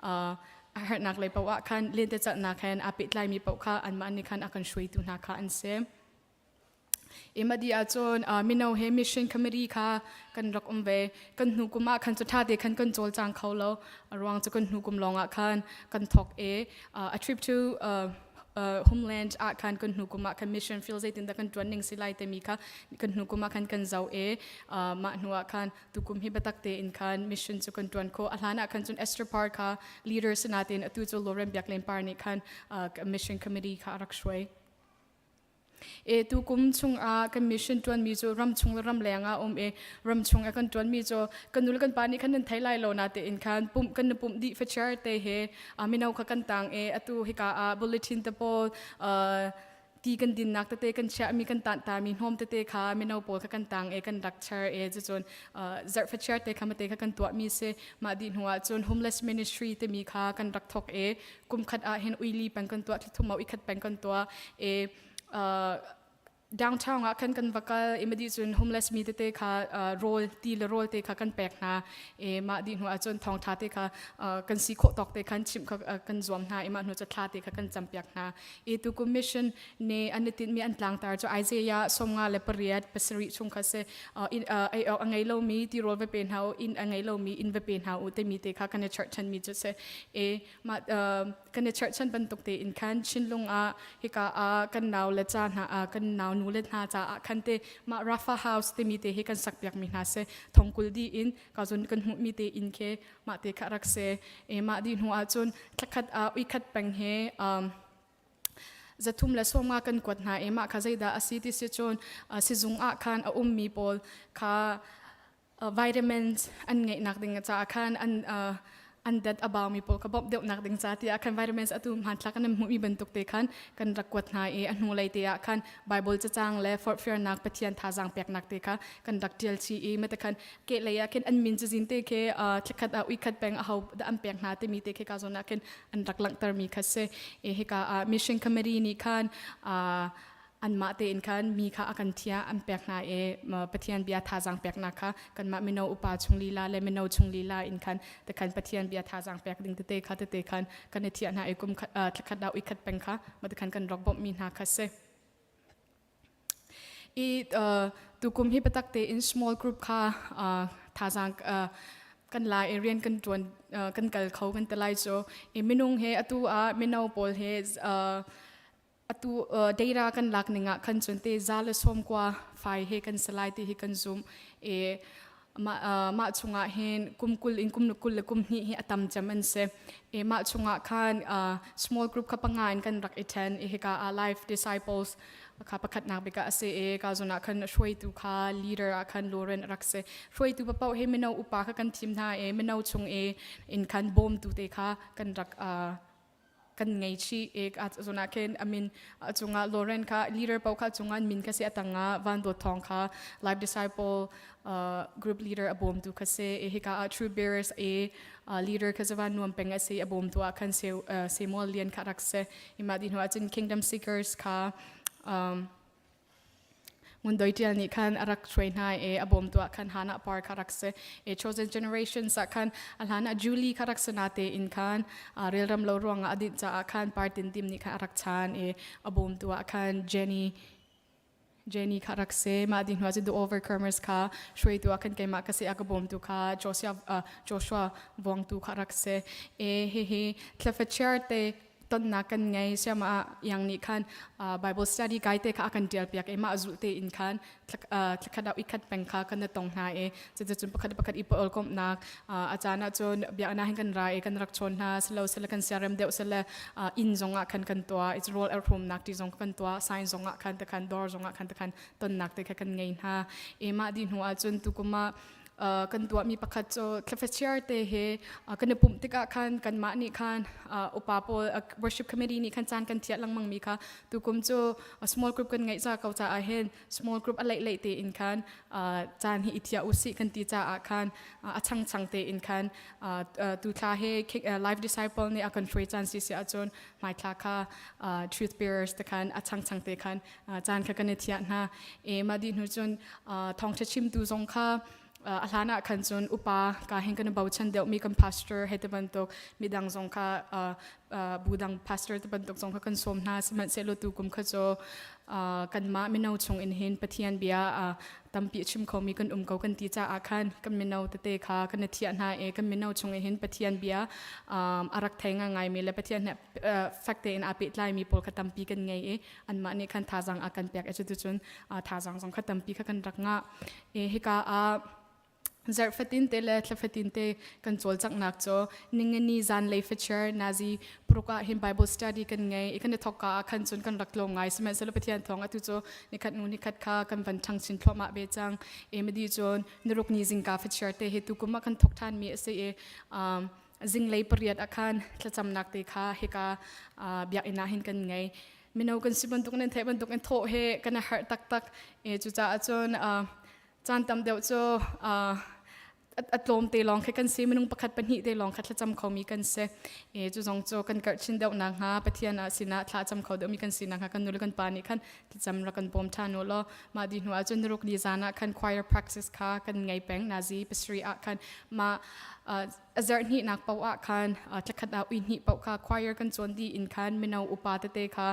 a herhnak lei paoh ah khan lentecelhnak he aa pehtlaimi paoh kha anmah nih khan a kan hruaitu hna kha an si. Imadi ahcun mino he mission committee kha kan rak um ve. Kan hnu kum ah khan cu ṭha te khan kan cawlcang kho lo. A ruang cu kan hnu kum lawng ah khan kan thawk i a trip to homeland ah khan kan hnu kum ah khan mission field zeitindah kan ṭuan ning si lai timi kha kan hnu kum ah khan kan zoh i mah hnu ah khan tukum hi biatak tein khan mission cu kan ṭuan khawh. A hlan ah khan cun Esther Parr kha leader si nain atu cu Lauren Biaklen Par nih khan mission committee kha a rak hruai. E tu kum chung ah kan mission ṭuanmi cu ram chung le ram leng ah um i ram chung ah kan ṭuanmi cu kan nu le kan pa nih khan nan thei lai lo na tein khan pumh kan na pumh dih facer te he mino kha kan tang i atu hika ah bulletin te pawl ti kan dinnak tete kan chiahmi kan tantami hnawm tete kha mino pawl kha kan tang i kan rak char i cucun zarh fachiar te kha mate kha kan tuahmi si mah dih hnu ah cun homeless ministry timi kha kan rak thok i kum khat ah hin uili peng kan tuah thithum ui khat peng kan tuah i downtown ah khan kan va kal i madi cun homeless mi tete kha rawl ti le rawl te kha kan pek hna i mah dih hnu ah cun thawngtha te kha kan si khawh tawk te khan chimh kha kan zuam hna i mah hnu cu thla te kha kan campiak hna i tu kum mission nih an i tinhmi an tlangtar cu Isaiah 58 pasarih chung kha si ei awk a ngei lomi tirawl va pe hna u inn a ngei lomi inn va pe hna u timi te kha kan i cherhchanmi cu si i mah kan i cherhchan bantuk tein khan Chinlung ah hika ah kan nau le ca hna kan nau nu le hna caah khan te mah Rafa House timi te hi kan sakpiak mi hna si thongkul di in ka zun kan hmuhmi te inn khi mah te kha rak si i mah di hnu ah cun thlakhat ah uikhat peng he zathum le sawmnga kan kuat hna i mah kha zeidah a si ti si cun sizung ah khan a ummi pawl kha vitamins an ngeihnak ding caah khan an an dat a baumi pawl kha bawmh deuhnak ding ca tiah khan vitamins atu hmanthlak kan hmuhmi bantuk te khan kan rak kuat hna i a hnulei te ah khan Bible cacang le forhfialnak Pathian thazaang peknak te kha kan rak ṭial chih i mate khan kehlei ah khin an min cazin te khi thlakhat ah uikhat peng a ho dah an pek hna timi te khi ka zawn ah khin an rak langhtermi kha si i hika ah mission committee nih khan anmah tein khan mi kha a kan thia an pek hna i Pathian bia thazaang peknak kha kanmah mino upa chung lila le mino chung lila in khan te khan Pathian bia thazaang pek ding tete kha tete khan kan i thiah hna i kum thlakhat dah uikhat peng kha mate khan kan rak bawmhmi hna kha si. I tukum hi biatak tein small group kha thazaang kan la i rian kan ṭuan kan kal kho kan ti lai cu. I minung he atu ah mino pawl he atu data kan lak ning ah khan cun te za le sawm kua fai he kan si lai ti hi kan zumh. I mah chungah hin kum 20 in kum 22 hi a tam cem an si. I mah chungah khan small group kha panga in kan rak i ṭhen i hika ah life disciples kha pakhatnak bik ah a si i ka zun ah khan hruaitu kha leader ah khan Lauren a rak si. Hruaitu paoh hi mino upa kha kan thim hna i mino chung i in khan bawmtu te kha kan rak kan ngei chih i a zun ah khin a min a cungah Lauren kha leader paoh kha cungah min kha si a tangah Van Dawt Thawng kha life disciple group leader a bawmtu kha si i hika ah true bearers i leader kha zavan nuam peng a si a bawmtu ah khan Samuel Lian kha rak si i mah di hnu ah cun Kingdom Seekers kha Ngundoi ṭial nih khan a rak hruai hna i a bawmtu ah khan Hannah Par kha rak si. I Chosen Generations ah khan a hlan ah Julie kha rak si natein khan relram lo ruangah a dinh caah khan Par Tin Tim nih khan a rak chan i a bawmtu ah khan Jenny kha rak si. Mah dih hnu ah cun The Overcomers kha hruaitu ah khan keimah ka si a ka bawmtu kha Joshua Joshua Vuangtu kha rak si. I hihi thlafa chair te. tonnak kan ngei. Siama ah yang nih khan Bible study guide te kha a kan tial piak i mah zulh te in khan thlakhat ah ikhat peng kha kan tong hna i cuticun pakhat pakhat i pawl komhnak a caan ah cun biaknak hin kan ra i kan rak chawn hna silo sile kan siarem deuh sile inn zong ah khan kan tuah i rawl erhumnak ti zong kan tuah sign zong ah khan te khan dawr zong ah khan te khan tonnak te kha kan ngei hna i mah di hnu ah cun tukum ah kan tuahmi pakhat cu thlafachiar te he kan i pumh tikah khan kanmah nih khan upa pawl worship committee nih khan caan kan thiah lengmang mi kha tukum cu small group kan ngeih ca ko caah hin small group a leih leih tein khan caan hi i thiah usih kan ti caah khan a changchang tein khan tu thla he live disciple nih a kan hruai caan si si ahcun hmaithla kha truth bearers te khan a changchang te khan caan kha kan i thiah hna e mah dih hnu cun thawngṭha chimtu zong kha a hlan ah khan cun upa ka hin kan bochan deuhmi kan pastor he te bantuk midang zong kha bu dang pastor te bantuk zong kha kan sawm hna sihmanhsehlaw tu kum kha cu kanmah mino chung in hin Pathian bia tampi a chim khomi kan um ko kan ti caah khan kan mino tete kha kan i thiah hna i kan mino chung in hin Pathian bia a rak thei ngaingaimi le Pathian he fek tein aa pehtlaimi pawl kha tampi kan ngei i anmah nih khan thazaang a kan pek i cuticun thazaang zong kha tampi kha kan rak ngah i hika ah zarh fatin te le thla fatin te kan cawlcanghnak cu ningani zanlei facher nazi paruk ah hin Bible study kan ngei i kan i thawk ka ah khan cun kan rak tlawm ngai sihmanhsehlaw Pathian thawng atu cu nikhat nu nikhat kha kan van ṭhang chin thluahmah ve cang emadi cun niruk ni zingka facher te hi tukum ah kan thawk ṭhan mi a si i zinglei pariat ah khan thlacamnak te kha hika biakinn ah hin kan ngei mino kan si bantuk nan theih bantuk in thawh he kan a harh taktak e cucaah cun caan tam deuh cu a tlawm te lawng khi kan si minung pakhat pahnih te lawng kha thlacam khomi kan si e cu zong cu kan karh chin deuh nak hnga Pathian ah sinah thlacam kho deuhmi kan si nak hnga kan nu le kan pa nih khan thlacam rak kan bawm ṭhan u law mah di hnu ah cun nuruk ni zan ah khan choir practice kha kan ngei peng nazi pasarih ah khan mah a zarh hnihnak paoh ah khan thlakhat ah ui hnih paoh kha choir kan cawn dih in khan mino upa tete kha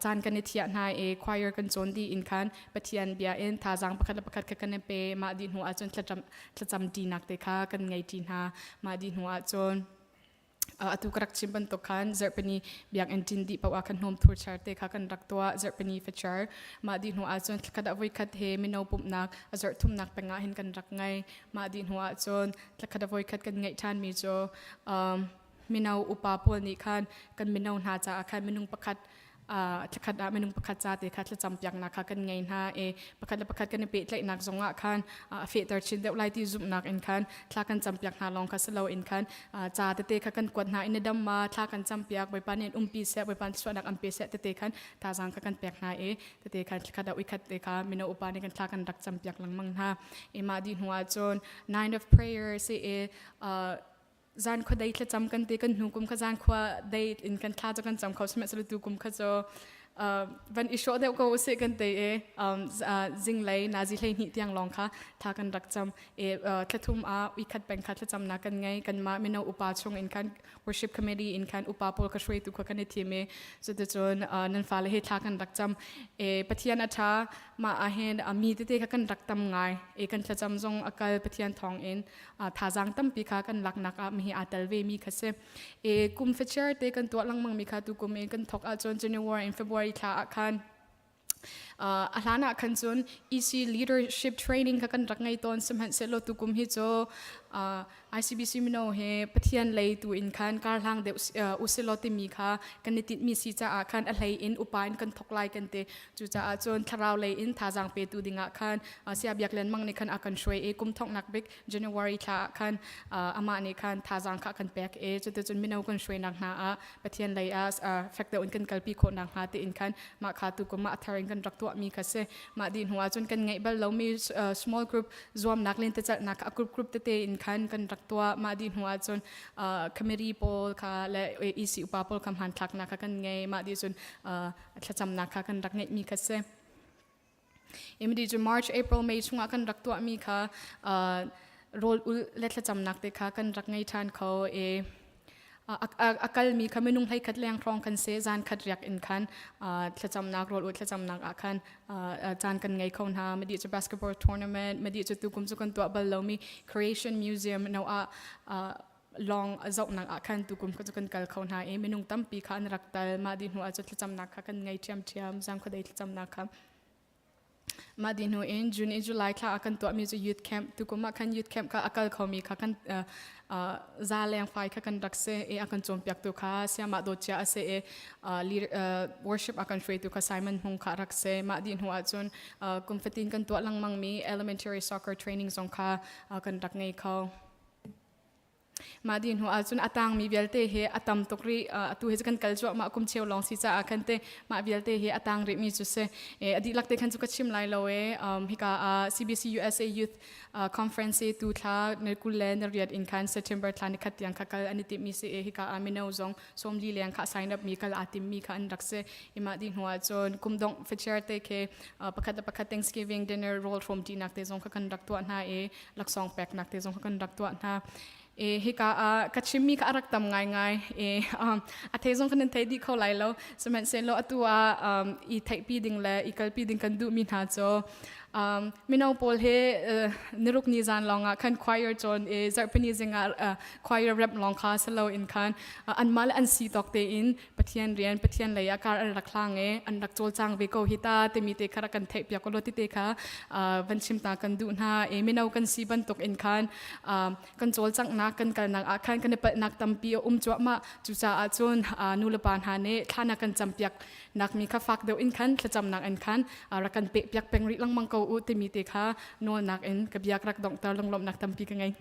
caan kan i thiah hna i choir kan cawn dih in khan Pathian bia in thazaang pakhat le pakhat kha kan i pe mah dih hnu ah cun thlacam thlacam ṭinak te kha kan ngei ṭi hna mah dih hnu ah cun atu ka rak chim bantuk khan zarhpini biakinn ṭin dih paoh ah khan hnawm thur char te kha kan rak tuah zarhpini fachar mah dih hnu ah cun thlakhat ah voikhat he mino pumhnak a zarh thumnak peng ah hin kan rak ngei mah dih hnu ah cun thlakhat ah voikhat kan ngeih ṭhanmi cu mino upa pawl nih khan kan mino hna caah khan minung pakhat thlakhat ah minung pakhat ca te kha thlacam piaknak kha kan ngei hna i pakhat le pakhat kan i pehtlaihnak zong ah khan a fehter chin deuh lai ti zumhnak in khan thla kan cam piak hna lawng kha si lo in khan ca tete kha kan kuat hna in dam ma thla kan cam piak Bawipa nih umpi seh Bawipa suahnak an pe seh tete khan thazaang kha kan pek hna i tete khan thlakhat ah uikhat te kha mino upa nih kan thla kan rak cam piak lengmang hna i mah dih hnu ah cun nine of prayer si i zan khua dei thlacam kan ti kan hnu kum kha zan khua dei in kan thla cu kan cam kho sihmanhsehlaw tu kum kha cu van i hrawh deuh ko usih kan ti i zinglei nazi hlei hnih tiang lawng kha thla kan rak cam i thlathum ah uikhat peng kha thlacamnak kan ngei kanmah mino upa chung in khan worship committee in khan upa pawl ka hruaitu kha kan i thim i cuticun nan fale he thla kan rak cam i Pathian a ṭha mah ah hin mi tete kha kan rak tam ngai i kan thlacam zong a kal Pathian thawng in thazaang tampi kha kan laknak ah mihi aa tel ve mi kha si e kum facer te kan tuah lengmang mi kha tu kum in kan thok ahcun January in February thla ah khan a hlan ah khan cun EC leadership training kha kan rak ngei tawn sihmanhsehlaw tu kum hi cu ICBC mino he Pathian lei tu in khan karhlang deuh usilaw timi kha kan i tinhmi si caah khan a hlei in upa in kan thok lai kan ti Cucaah cun thlarau lei in thazaang petu dingah khan Saya Biak Lian Mang nih khan a kan hruai i kum thawknak bik January thla ah khan amah nih khan thazaang kha a kan pek i cuticun mino kan hruainak hna ah Pathian lei ah fek deuh in kan kalpi khawhnak hnga tiin khan mah kha tu kum ah a thar in kan rak tuahmi kha si. Mah dih hnu ah cun kan ngeih bal lomi small group zuamnak lentecelhnak kha a group group tete in khan kan rak tuah. Mah dih hnu ah cun committee pawl kha le EC upa pawl kha hmanthlaknak kha kan ngei. Mah dih cun thlacamnak kha kan rak ngeihmi kha si. Imidi cu March, April, May chungah kan rak tuahmi kha rawl ul le thlacamnak te kha kan rak ngei ṭhan kho i a kalmi kha minung hlei khat leng hrawng kan si zan khat riak in khan thlacamnak rawl ul thlacamnak ah khan caan kan ngei kho hna madi cu basketball tournament madi cu tukum cu kan tuah bal lomi creation museum no ah. lawng zohnak ah khan tukum kha cu kan kal kho hna i minung tampi kha an rak tal. Mah dih hnu ah cu thlacamnak kha kan ngei ṭhiamṭhiam, zangkhuadei thlacamnak kha. Mah dih hnu in June i July thla ah kan tuahmi cu youth camp. Tukum ah khan youth camp kha a kal khomi kha kan za lengfai kha kan rak si i a kan cawnpiaktu kha Siamah Dawtcia a si i worship a kan hruaitu kha Simon Hmung kha rak si. Mah dih hnu ahcun kum fatin kan tuah lengmangmi elementary soccer training zong kha kan rak ngei kho. Mah dih hnu ahcun a tangmi vialte hi a tam tuk rih. Atu hi cu kan kal cuahmah kum cheu lawng si caah khan te mah vialte hi a tang rihmi cu si. A dihlak te khan cu ka chim lai lo e. Hika ah CBC USA Youth Conference i tu thla ni 20 le ni riat in khan September thla ni khat tiang kha kal an i timhmi si i hika ah mino zong 40 leng kha sign up mi kal aa timmi kha an rak si. I mah dih hnu ahcun kum dongh facer te khi pakhat le pakhat Thanksgiving dinner rawl hrawm ṭinak te zong kha kan rak tuah hna i laksawng peknak te zong kha kan rak tuah hna. E hika ah ka chimmi kha a rak tam ngaingai. E a thei zong kan in thei dih kho lai lo. Sihmanhsehlaw atu ah i theihpi ding le i kalpi ding kan duhmi hna cu mino pawl he niruk ni zan lawng ah khan choir cawn i zarhpini zing ah choir rep lawng kha si lo in khan anmah le an si tawk tein Pathian rian Pathian lei ah kar an rak hlang i an rak cawlcang ve ko hi ta timi te kha rak kan theih piak lo ti te kha van chim ta kan duh hna i mino kan si bantuk in khan kan cawlcanghnak kan kalnak ah khan kan i palhnak tampi a um cuahmah. Cucaah cun nu le pa hna nih thla na kan campiak nak mi kha fak deuh in khan thlacamnak in khan rak kan peh piak peng rih lengmang ko u timi te kha nawlnak in ka biak rak donghter lunglawmhnak tampi ka ngei.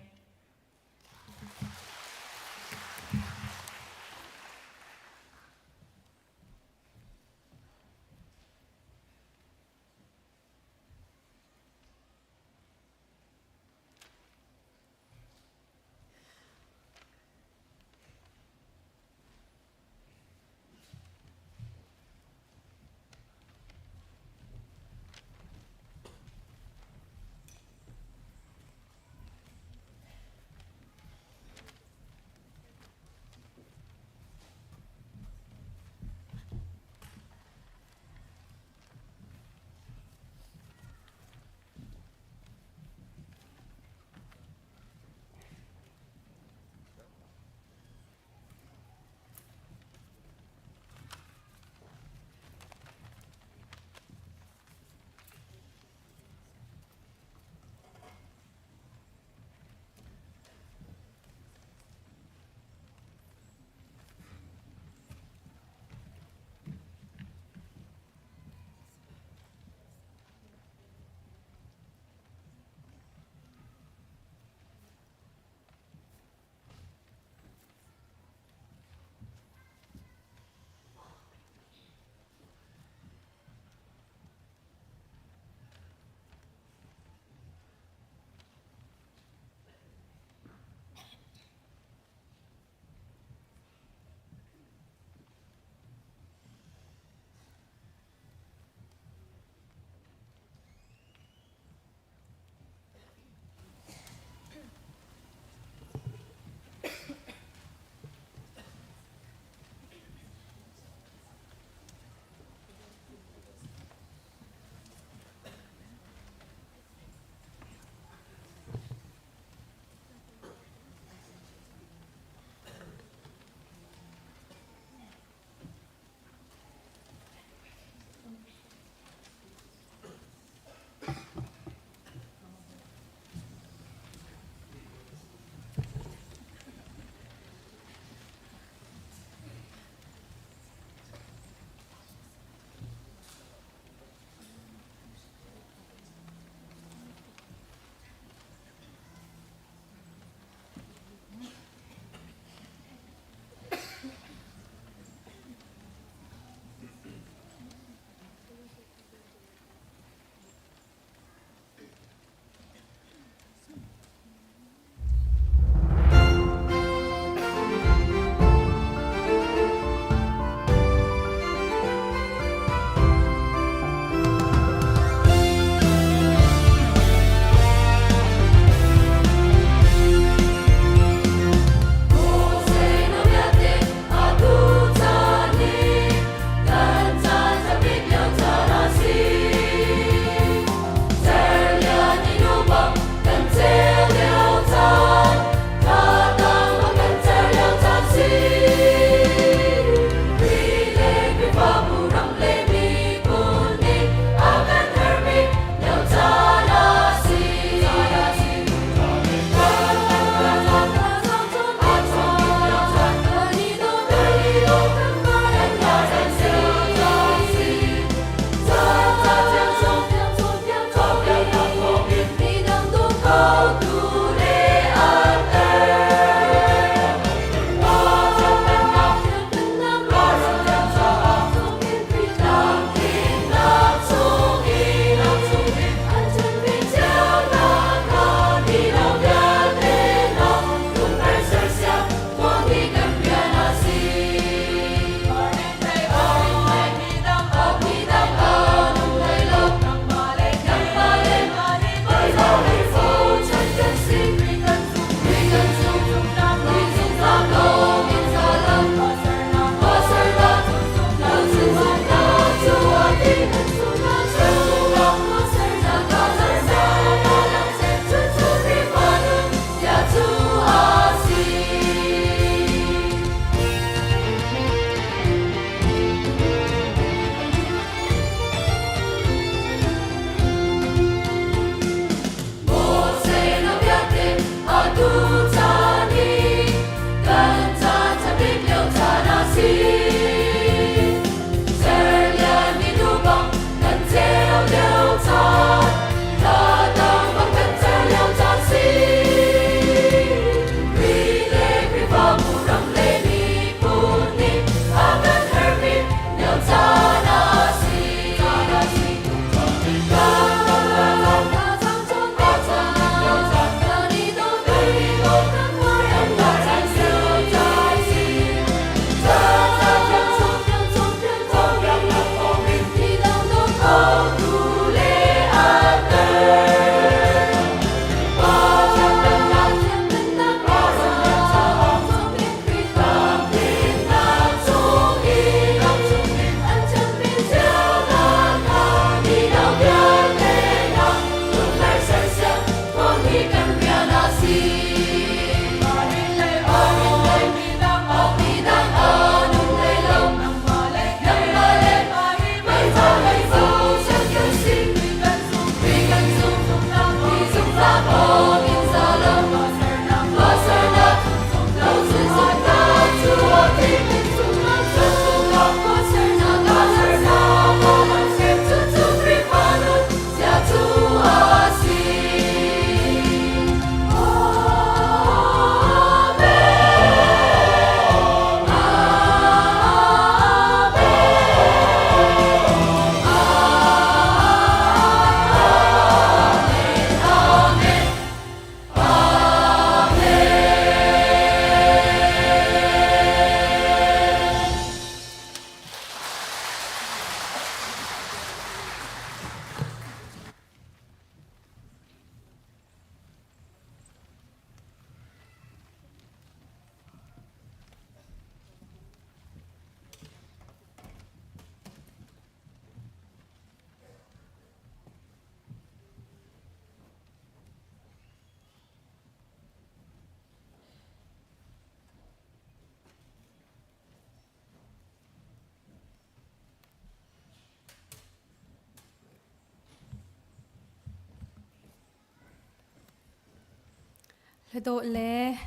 Hladawh le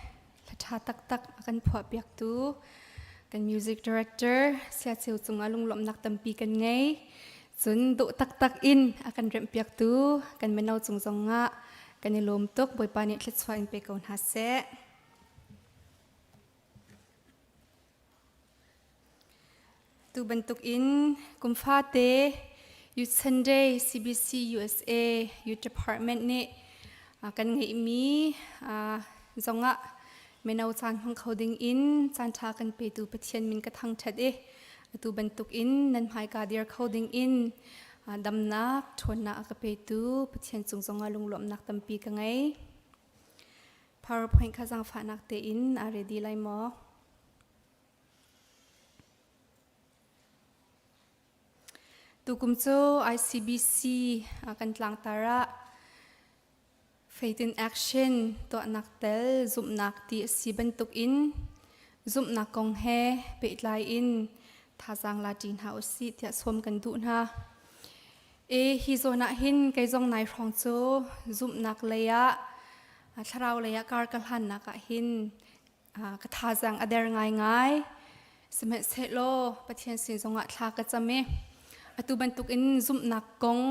hla ṭha taktak a kan phuahpiaktu kan music director Sia Ceu cungah lunglawmhnak tampi kan ngei. Cun dawh taktak in a kan remhpiaktu kan mino cung zongah kan i lawm tuk. Bawipa nih thluachuah in pe ko hna seh. Tu bantukin kum fate Youth Sunday CBC USA Youth Department nih kan ngeihmi zongah mino caan hmang kho ding in caan ṭha kan petu Pathian min ka thangṭhat i atu bantukin nan hmaika dir kho ding in damnak ṭhawnnak a ka petu Pathian cung zongah lunglawmhnak tampi ka ngei. PowerPoint kha zaangfahnak tein aa ready lai maw? Tukum cu ICBC kan tlangtar ah Faith in Action tuahnak tel zumhnak ti a si bantuk in zumhnak kong he pehtlai in thazaang la ṭi hna usih tiah sawm kan duh hna. E hi zawn ah hin kei zong nai hrawng cu zumhnak lei ah thlarau lei ah kar ka hlannak ah hin ka thazaang a der ngaingai. Sihmanhsehlaw Pathian sin zongah thla ka cam i atu bantukin zumhnak kong,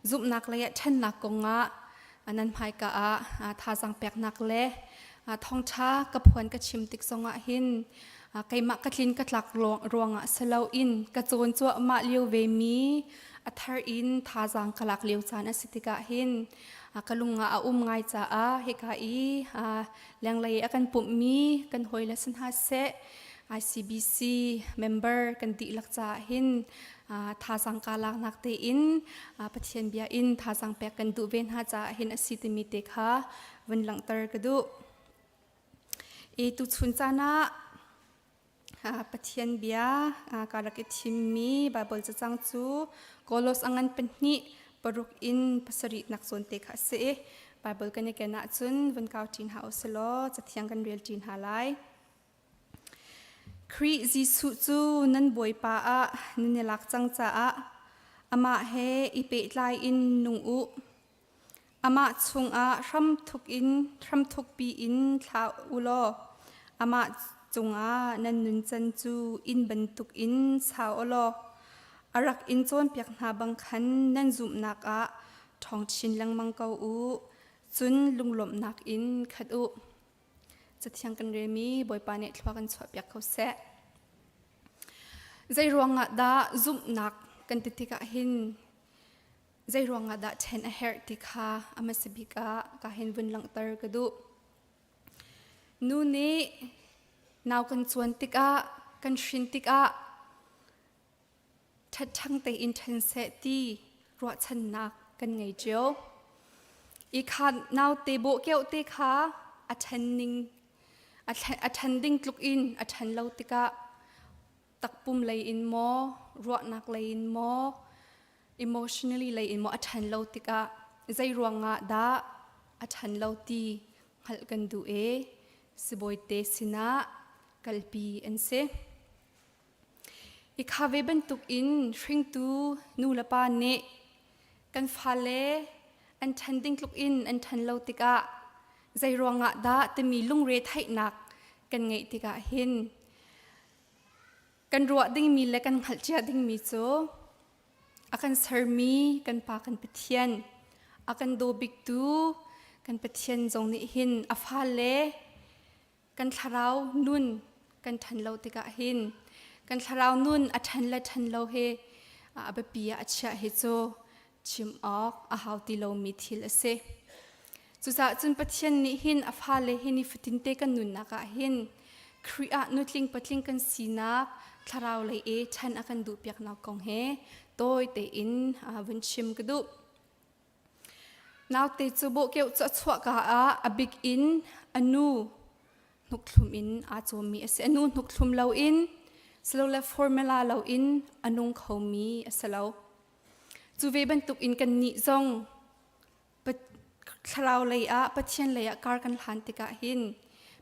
zumhnak lei ah ṭhennak kongah nan hmaika ah thazaang peknak le thawngṭha ka phuan ka chim tik zongah hin keimah ka tlin ka tlak ruangah si loin ka cawn cuahmah lio ve mi a thar in thazaang ka lak lio caan a si tikah hin ka lung ah a um ngai caah hika i lenglei a kan pumhmi kan hawile si hna seh ICBC member kan dihlak caah hin thazaang ka laknak tein Pathian bia in thazaang pek kan duh ve hna caah hin a si timi te kha vun langhter ka duh. I tuchun caan ah Pathian bia ka rak i thimmi Baibal cacang cu Kolos a ngan pahnih paruk in pasarih nak zawn te kha a si i Baibal kan i ken ahcun vun kau ṭi hna u silaw cathiang kan rel ṭi hna lai. Khrih Jesuh cu nan Bawipa ah nan i lak cang caah amah he i pehtlai in nung u. Amah chungah hramthuk in hramthukpi in thla u law amah cungah nan nuncan cu inn bantukin sau u law a rak in cawnpiak hna bang khan nan zumhnak ah ṭhawng chin lengmang ko u. Cun lunglawmhnak in khat u. Cathiang kan relmi Bawipa nih thlua kan chuahpiak ko seh. Zei ruangah dah zumhnak kan ti tikah hin Zei ruangah dah ṭhen a herh ti kha a hmasa bik ah ka hin vun langhter ka duh. Nu nih nau kan cuan tikah, kan hrin tikah ṭhatṭhang tein ṭhen seh ti ruahchannak kan ngei cio. I kha naute bawh keuh te kha a ṭhen ning a ṭhen ding tluk in a ṭhen lo tikah takpum lei in maw, ruahnak lei in maw, emotionally lei in maw a ṭhan lo tikah zei ruangah dah a ṭhan lo ti hngalh kan duh e sibawite sinah kalpi an si. I kha ve bantuk in hringtu nu le pa nih kan fale an ṭhan ding tluk in an ṭhan lo tikah zei ruangah dah timi lungre theihnak kan ngeih tikah hin Kan ruah dingmi le kan hngalhcia dingmi cu a kan sermi kan Pa kan Pathian, a kan daw biktu kan Pathian zong nih hin a fale kan thlarau nun kan ṭhan lo tikah hin kan thlarau nun a ṭhan le ṭhan lo hi a biapi ah a chiah hi cu chim awk a hau ti lomi thil a si. Cucaah cun Pathian nih hin a fale hi nifatin te kan nunnak ah hin Khrih ah nutling patling kan sinak thlarau lei i ṭhan a kan duhpiaknak kong he tawi tein vun chim ka duh. Naute cu bawhkeuh cu a chuahka ah a bik in a nu hnukthlum in aa cawmmi a si. A nu hnukthlum loin silole formula loin a nung khomi a si lo. Cu ve bantuk in kannih zong thlarau lei ah Pathian lei ah kar kan hlan tikah hin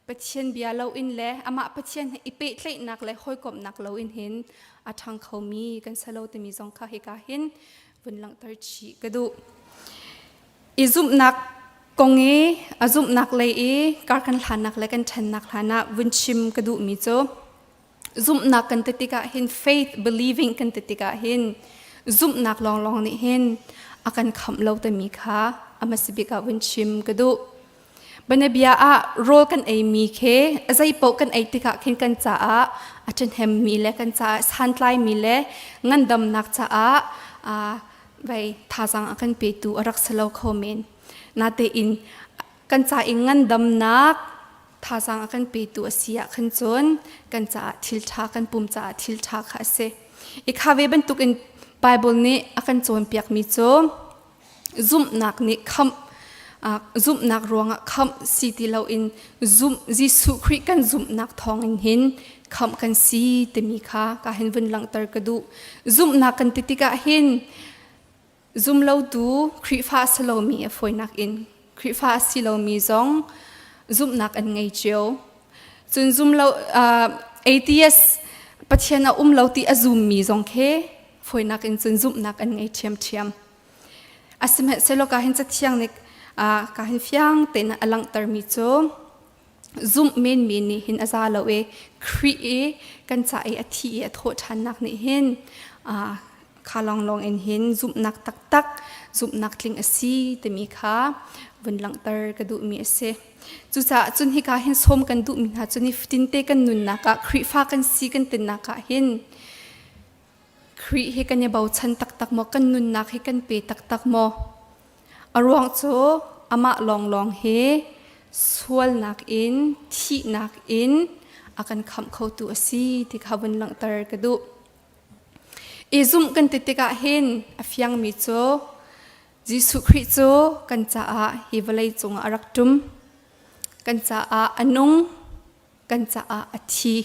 Pathian bia loin le amah Pathian he i pehtlaihnak le hawikomhnak loin hin a ṭhang khomi kan si lo timi zong kha hika hin vun langhter chih ka duh. I zumhnak kong. kong i a zumhnak lei i kar kan hlannak le kan ṭhennak hlan ah vun chim ka duhmi cu zumhnak kan ti tikah hin faith believing kan ti tikah hin zumhnak lawnglawng nih hin a kan khamh lo timi kha a hmasa bik ah vun chim ka duh. Bianabia ah rawl kan eimi khi a zeipaoh kan ei tikah khin kan caah a ṭhahnemmi le kan caah santlaimi le ngandamnak caah vei thazaang a kan petu a rak si lo kho men. Natein kan ca i ngandamnak thazaang a kan petu a si ah khan cun kan caah thil ṭha kan pum caah thil ṭha kha a si. I kha ve bantukin Bible nih a kan cawnpiakmi cu zumhnak nih khamh zumhnak ruangah khamh si ti loin zumh Jesuh Khrih kan zumhnak thawngin hin khamh kan si timi kha ka hin vun langhter ka duh. Zumhnak kan ti tikah hin zumlotu Khrihfa a si lomi a fawinak in Khrihfa a si lomi zong zumhnak an ngei cio. Cun zumlo atheist Pathian a um lo ti a zummi zong khi fawinak in cun zumhnak an ngei ṭhiamṭhiam. Asihmanhsehlaw ka hin cathiang nih ka hin fiang tein a langhtermi cu zumh menmi nih hin a za lo i Khrih i kan ca i a thi i a thawh ṭhannak nih hin kha lawnglawng in hin zumhnak taktak zumhnak tling a si timi kha vun langhter ka duhmi a si. Cucaah cun hika hin sawm kan duhmi hna cu nifatin te kan nunnak ah Khrihfa kan si kan tinnak ah hin Khrih hi kan i bochan taktak maw? Kan nunnak hi kan pe taktak maw? A ruang cu amah lawnglawng hi sualnak in thihnak in a kan khamh khotu a si ti kha vun langhter ka duh. I zumh kan ti tikah hin a fiangmi cu Jesuh Khrih cu kan caah hi vawlei cungah a rak ṭum. Kan caah a nung, kan caah a thi.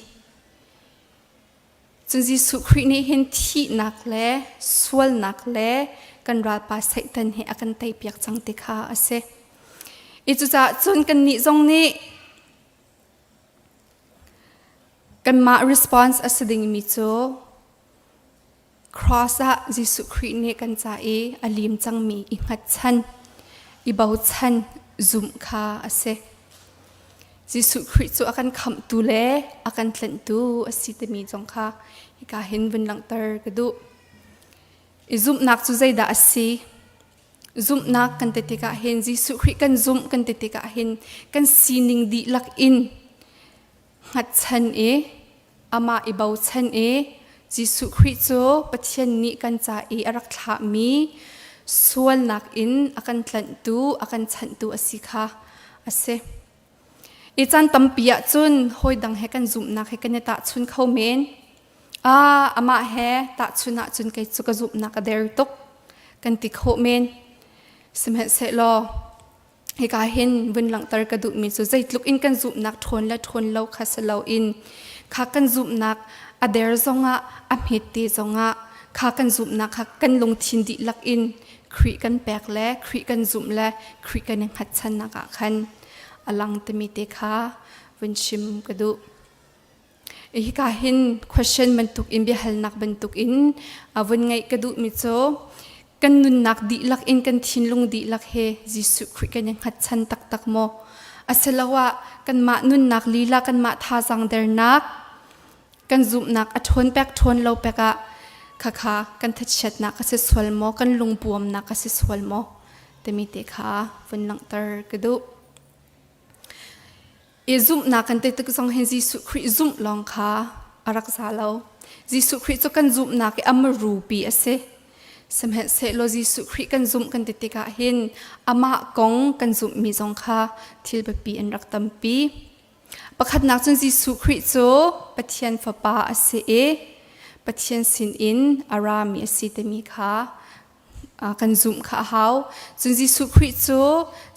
Cun Jesuh Khrih nih hin thihnak le sualnak le kan ralpa Satan hi a kan teipiak cang ti kha a si. I cucaah cun kannih zong nih kanmah response a si dingmi cu Cross ah Jesuh Khrih nih kan ca i a lim cangmi i hngatchan, i bochan, zumh kha a si. Jesuh Khrih cu a kan khamhtu le a kan tlanhtu a si timi zong kha hika hin vun langhter ka duh. I zumhnak cu zeidah a si? Zumhnak kan ti tikah hin Jesuh Khrih kan zumh kan ti tikah hin kan sining dihlak in hngatchan i amah i bochan i Jesuh Khrih cu Pathian nih kan ca i a rak thlahmi sualnak in a kan tlanhtu, a kan chanhtu a si kha a si. I caan tampi ah cun hawi dang he kan zumhnak he kan i tahchun kho men. Ah, amah he tahchun ahcun kei cu ka zumhnak a der tuk kan ti khawh men. Sihmanhsehlaw Hika hin vun langhter ka duhmi cu zeitluk in kan zumhnak ṭhawn le ṭhawn lo kha si loin kha kan zumhnak a der zongah a hmet te zongah kha kan zumhnak kha kan lungthin dihlak in Khrih kan pek le Khrih kan zumh le Khrih kan i hngatchannak ah khan a lang timi te kha vun chim ka duh. Hika hin question bantuk in biahalnak bantuk in vun ngeih ka duhmi cu kan nunnak dihlak in kan thinlung dihlak he Jesuh Khrih kan i hngatchan taktak maw? Asiloah kanmah nunnak lila kanmah thazaang dernak kan zumhnak a ṭhawn pek ṭhawn lo pek ah khakha kan thachiatnak a si sual maw kan lungpuamnak a si sual maw timi te kha vun langhter ka duh. I zumhnak kan ti tik zong hin Jesuh Khrih zumh lawng kha a rak za lo. Jesuh Khrih cu kan zumhnak i a marupi a si. Sihmanhsehlaw Jesuh Khrih kan zumh kan ti tikah hin amah kong kan zumhmi zong kha thil biapi an rak tampi. Pakhatnak cun Jesuh Khrih cu Pathian Fapa a si i Pathian sinin a rami a si timi kha kan zumh kha a hau. Cun Jesuh Khrih cu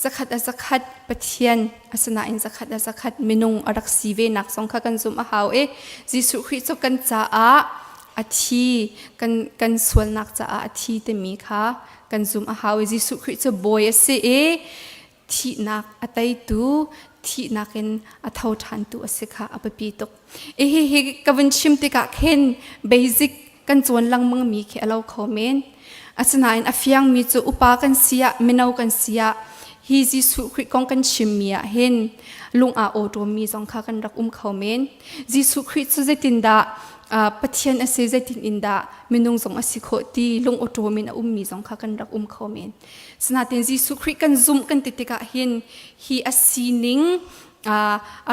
zakhat a zakhat Pathian asinain zakhat a zakhat minung a rak si ve nak zong kha kan zumh a hau i Jesuh Khrih cu kan caah a thi kan kan sualnak caah a thi timi kha kan zumh a hau i Jesuh Khrih cu bawi a si i thihnak a teitu thihnak in a tho ṭhantu a si kha a biapi tuk. I hi hi ka vun chim tikah khin basic kan cawn lengmang mi khi a lo kho men. Asinain a fiangmi cu upa kan si ah mino kan si ah Hi Jesuh Khrih kong kan chimmi ah hin lung aa awṭawmmi zong kha kan rak um kho men. Jesuh Khrih cu zeitindah Pathian a si, zeitin in dah minung zong a si khawh ti lung awṭawm in a ummi zong kha kan rak um kho men. Sinain Jesuh Khrih kan zumh kan ti tikah hin hi a sining a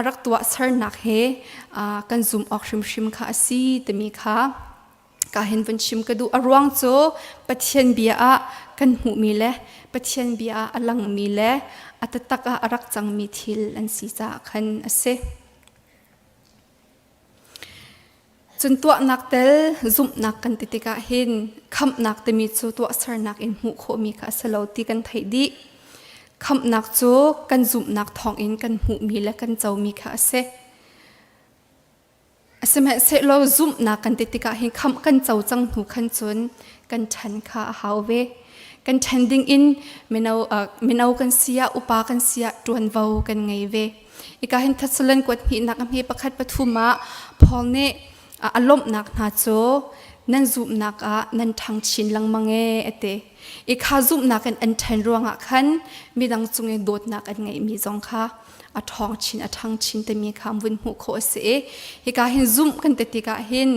rak tuahsernak he kan zumh awk hrimhrim kha a si timi kha ka hin vun chim ka duh. A ruang cu Pathian bia ah kan hmuhmi le Pathian bia ah a langmi le a taktak ah a rak cangmi thil an si caah khan a si. Cun tuahnak tel zumhnak kan ti tikah hin khamhnak timi cu tuahsernak in hmuh khawhmi kha a si lo ti kan theih dih. Khamhnak cu kan zumhnak thawngin kan hmuhmi le kan comi kha a si. Sihmanhsehlaw zumhnak kan ti tikah hin khamh kan co cang hnu khan cun kan ṭhan kha a hau ve. Kan ṭhen ding in mino, uh, mino kan si ah upa kan si ah ṭuanvo kan ngei ve. Ika hin Thessalon kuat hnihnak a hme pakhat pathum ah Paul nih a lawmhnak hna cu nan zumhnak ah nan ṭhang chin lengmang e a ti. I kha zumhnak in an ṭhen ruangah khan midang cung i dawtnak an ngeihmi zong kha a ṭhawng chin a ṭhang chin timi kha vun hmuh khawh a si i hika hin zumh kan ti tikah hin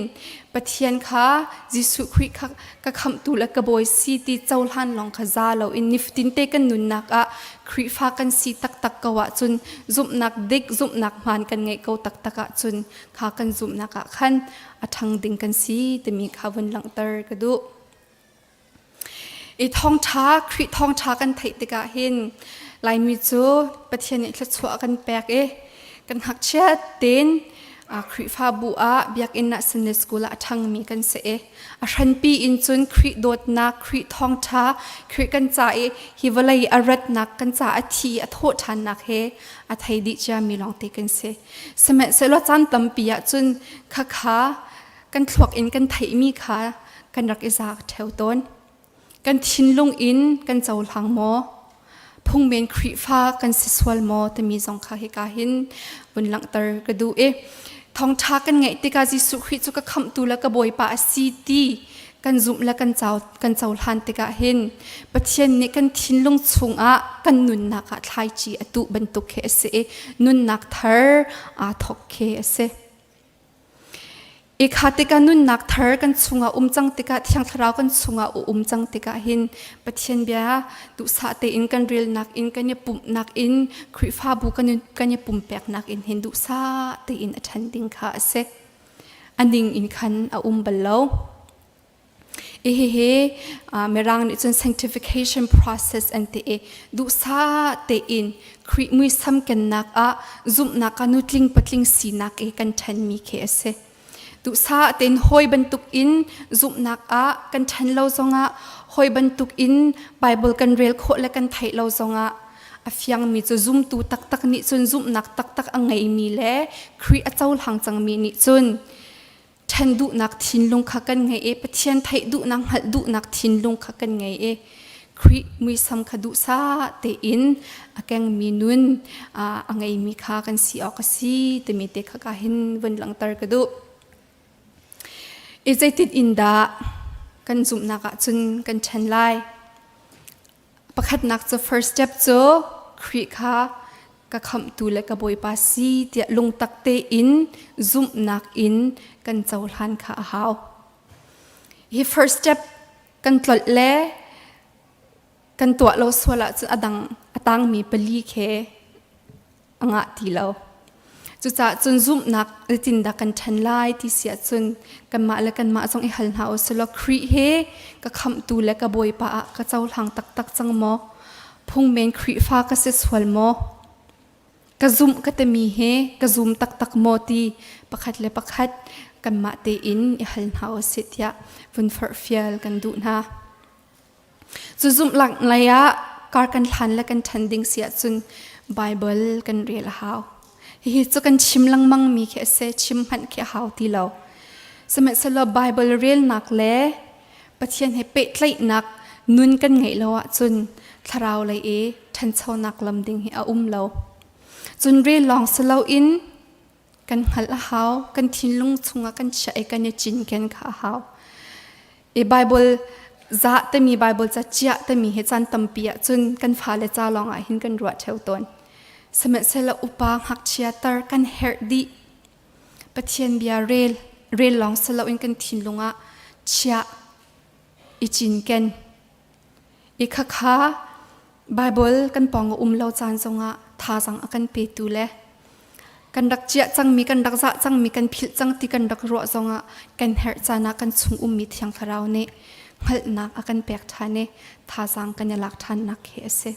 Pathian kha Jesuh Khrih kha ka khamhtu le ka bawi si ti cohlan lawng kha za loin nifatin te kan nunnak ah Khrihfa kan si taktak ko ahcun zumhnak dik zumhnak hmaan kan ngeih ko taktak ahcun kha kan zumhnak ah khan a ṭhang ding kan si timi kha vun langhter ka duh. I thawngṭha, Khrih thawngṭha kan theih tikah hin Laimi cu Pathian nih thluachuah a kan pek i kan ngakchiat tein Khrihfabu ah biakinn ah Sunday school ah a ṭhangmi kan si i a hranpi in cun Khrih dawtnak, Khrih thawngṭha, Khrih kan ca i hi vawlei a ratnak, kan ca a thi a thawh ṭhannak he a thei dih ciami lawngte kan si. Sihmanhsehlaw caan tampi ah cun khakha kan thluak in kan theihmi kha kan rak i zaak ṭheo tawn. Kan thinlung in kan cohlang maw? Phungmen Khrihfa kan si sual maw timi zong kha hika hin vun langhter ka duh i thawngṭha kan ngeih tikah Jesuh Khrih cu ka khamhtu le ka Bawipa a si ti kan zumh le kan co kan cohlan tikah hin Pathian nih kan thinlung chungah kan nunnak ah thlaici a tuh bantuk khi a si i nunnak thar aa thawk khi a si. I kha tikah nunnak thar kan chungah um cang tikah Thiang Thlarau kan chungah a um cang tikah hin Pathian bia duhsah tein kan relnak in kan i pumhnak in Khrihfabu kan i, kan i pumpeknak in hin duhsah tein a ṭhan ding kha a si. A ning in khan a um bal lo. Hihi Mirang nih cun sanctification process an ti i duhsah tein Khrih muisam kennak ah zumhnak ah nutling patling sinak i kan ṭhenmi khi a si. Duhsah tein hawi bantuk in zumhnak ah kan ṭhen lo zongah hawi bantuk in Bible kan rel khawh le kan theih lo zongah a fiangmi cu zumtu taktak nih cun zumhnak taktak a ngeimi le Khrih a cohlang cangmi nih cun ṭhen duhnak thinlung kha kan ngei i Pathian theih duhnak hngalh duhnak thinlung kha kan ngei i Khrih muisam kha duhsah tein a kengmi nun a ngeimi kha kan si awk a si timi te kha ka hin vun langhter ka duh. I zeitin in dah kan zumhnak ah cun kan ṭhen lai? Pakhatnak cu first step cu Khrih kha ka khamhtu le ka Bawipa si tiah lungtak tein zumhnak in kan cohlan kha a hau. Hi first step kan tlolh le kan tuah lo sual ahcun a dang a tangmi pali khi a ngah ti lo. Cucaah cun zumhnak zeitindah kan ṭhen lai ti si ahcun kanmah le kanmah zong i hal hna u sih law Khrih he ka khamhtu le ka Bawipa ah ka cohlang taktak cang maw? Phungmen Khrihfa ka si sual maw? Ka zumh ka timi he ka zum taktak maw ti pakhat le pakhat kanmah tein i hal hna u sih tiah vun forhfial kan duh hna. Cu zumhlak lei ah kar kan hlan le kan ṭhen ding si ahcun Baibal kan rel a hau. Hihi cu kan chim lengmang mi khi a si, chim hmanh khi a hau ti lo. Sihmanhsehlaw Baibal relnak le Pathian he pehtlaihnak nun kan ngeih lo ahcun thlarau lei i ṭhanchonak lam ding hi a um lo. Cun rel lawng si loin kan hngalh a hau, kan thinlung chungah kan chiah i kan i cinken kha a hau. I Bible Zah timi Bible ca chiah timi hi caan tampi ahcun kan fale ca lawng ah hin kan ruah ṭheo tawn. Sihmanhsehlaw upa ngakchia tar kan herh dih. Pathian bia rel, rel lawng si loin kan thinlung ah chiah i cinken. I khakha Bible kan pawng a um lo caan zongah thazaang a kan petu le kan rak ciah cangmi kan rak zah cangmi kan philh cang ti kan rak ruah zongah kan herh caan ah kan chung ummi Thiang Thlarau nih hngalhnak a kan pek ṭhan i thazaang kan i lak ṭhannak khi a si.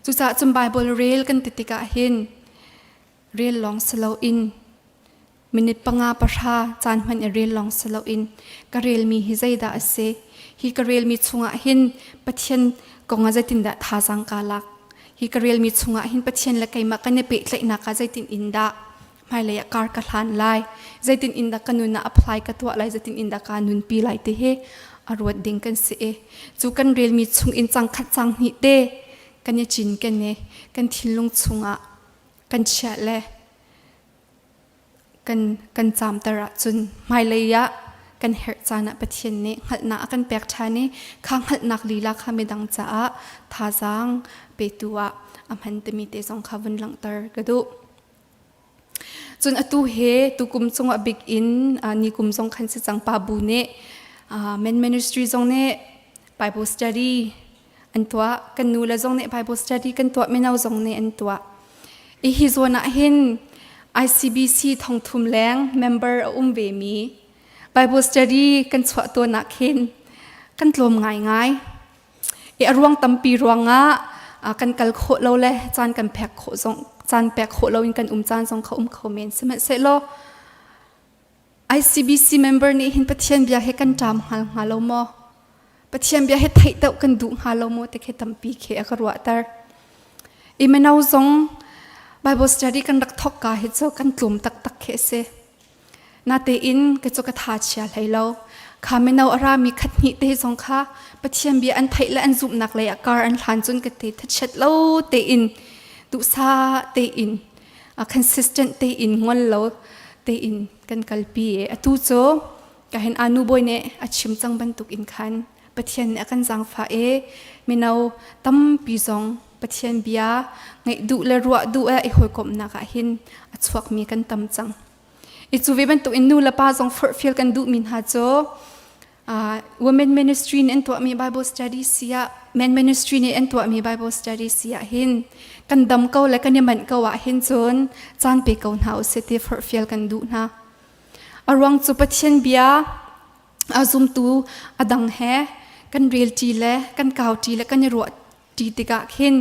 Cucaah cun Bible rel kan ti tikah hin rel lawng si loin minute panga pahra caan hmanh i rel lawng si loin ka relmi hi zeidah a si hi ka relmi chungah hin Pathian kong ah zeitindah thazaang kaa lak hi ka relmi chungah hin Pathian le keimah kan i pehtlaihnak ah zeitin in dah hmailei ah kar ka hlan lai zeitin in dah ka nun ah apply ka tuah lai zeitin in dah kaa nunpi lai ti hi a ruat ding kan si i cu kan relmi chung in cang khat cang hnih te kan i cinken i kan thinlung chungah kan chiah le kan kan caamter ahcun hmailei ah kan herh caan ah Pathian nih hngalhnak a kan pek ṭhan i kha hngalhnak lila kha midang caah thazaang petu ah a hman timi te zong kha vun langhter ka duh. Cun atu he tukum cungah bik in ni kum zong khan si cang pa bu nih men ministry zong nih Bible study an tuah kan nu le zong nih Bible study kan tuah mino zong nih an tuah i hi zawn ah hin ICBC thongthum leng member a um ve mi Bible study kan chuah tawn ah khin kan tlawm ngaingai i a ruang tampi ruangah kan kal khawh lo le caan kan pek khawh zong caan pek khawh lo in kan um caan zong kha um kho men sihmanhsehlaw ICBC member nih hin Pathian bia he kan ṭam hngal hnga lo maw? Pathian bia he theih deuh kan duh hnga lo maw ti khi tampi khi a ka ruahter. I mino zong Bible study kan rak thawk ka hi cu kan tlum taktak khi a si. Natein ka cu ka tha chia hlei lo. Kha mino a rami khat hnih te zong kha Pathian bia an theih le an zumhnak lei ah kar an hlan cun ka te thachiat lo tein duhsah tein consistent tein ngol lo tein kan kalpi i atu cu ka hin anu bawi nih a chim cang bantuk in khan Pathian nih a kan zaangfah i mino tampi zong Pathian bia ngaih duh le ruah duh i hawikomhnak ah hin a chuakmi kan tam cang. I cu ve bantuk in nu le pa zong forhfial kan duhmi hna cu Women Ministry nih an tuahmi Bible study si ah Men Ministry nih an tuahmi Bible study si ah hin kan dam ko le kan i manh ko ah hin cun caan pe ko hna usih ti forhfial kan duh hna. A ruang cu Pathian bia a zumtu a dang he kan rel ṭi le kan kau ṭi le kan i ruah ṭi tikah khin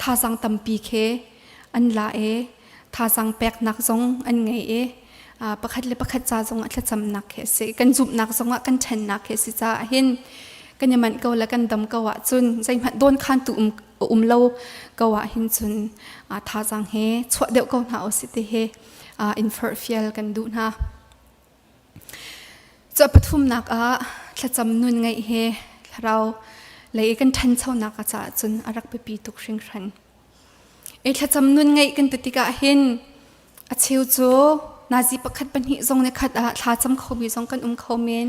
thazaang tampi khi an la i thazaang peknak zong an ngei i pakhat le pakhat ca zong ah thlacamnak khi a si kan zumhnak zong ah kan ṭhennak khi a si caah hin kan i manh ko le kan dam ko ahcun zeihmanh dawnkhantu um um lo ko ah hin cun thazaang he chuah deuh ko hna usih ti hi in forhfial kan duh hna. Cu a pathumnak ah thlacam nun ngeih hi thlarau lei i kan ṭhanchonak a caah cun a rak biapi tuk hringhran. I thlacam nun ngeih kan ti tikah hin a cheu cu nazi pakhat pahnih zong ni khat ah thlacam khomi zong kan um kho men.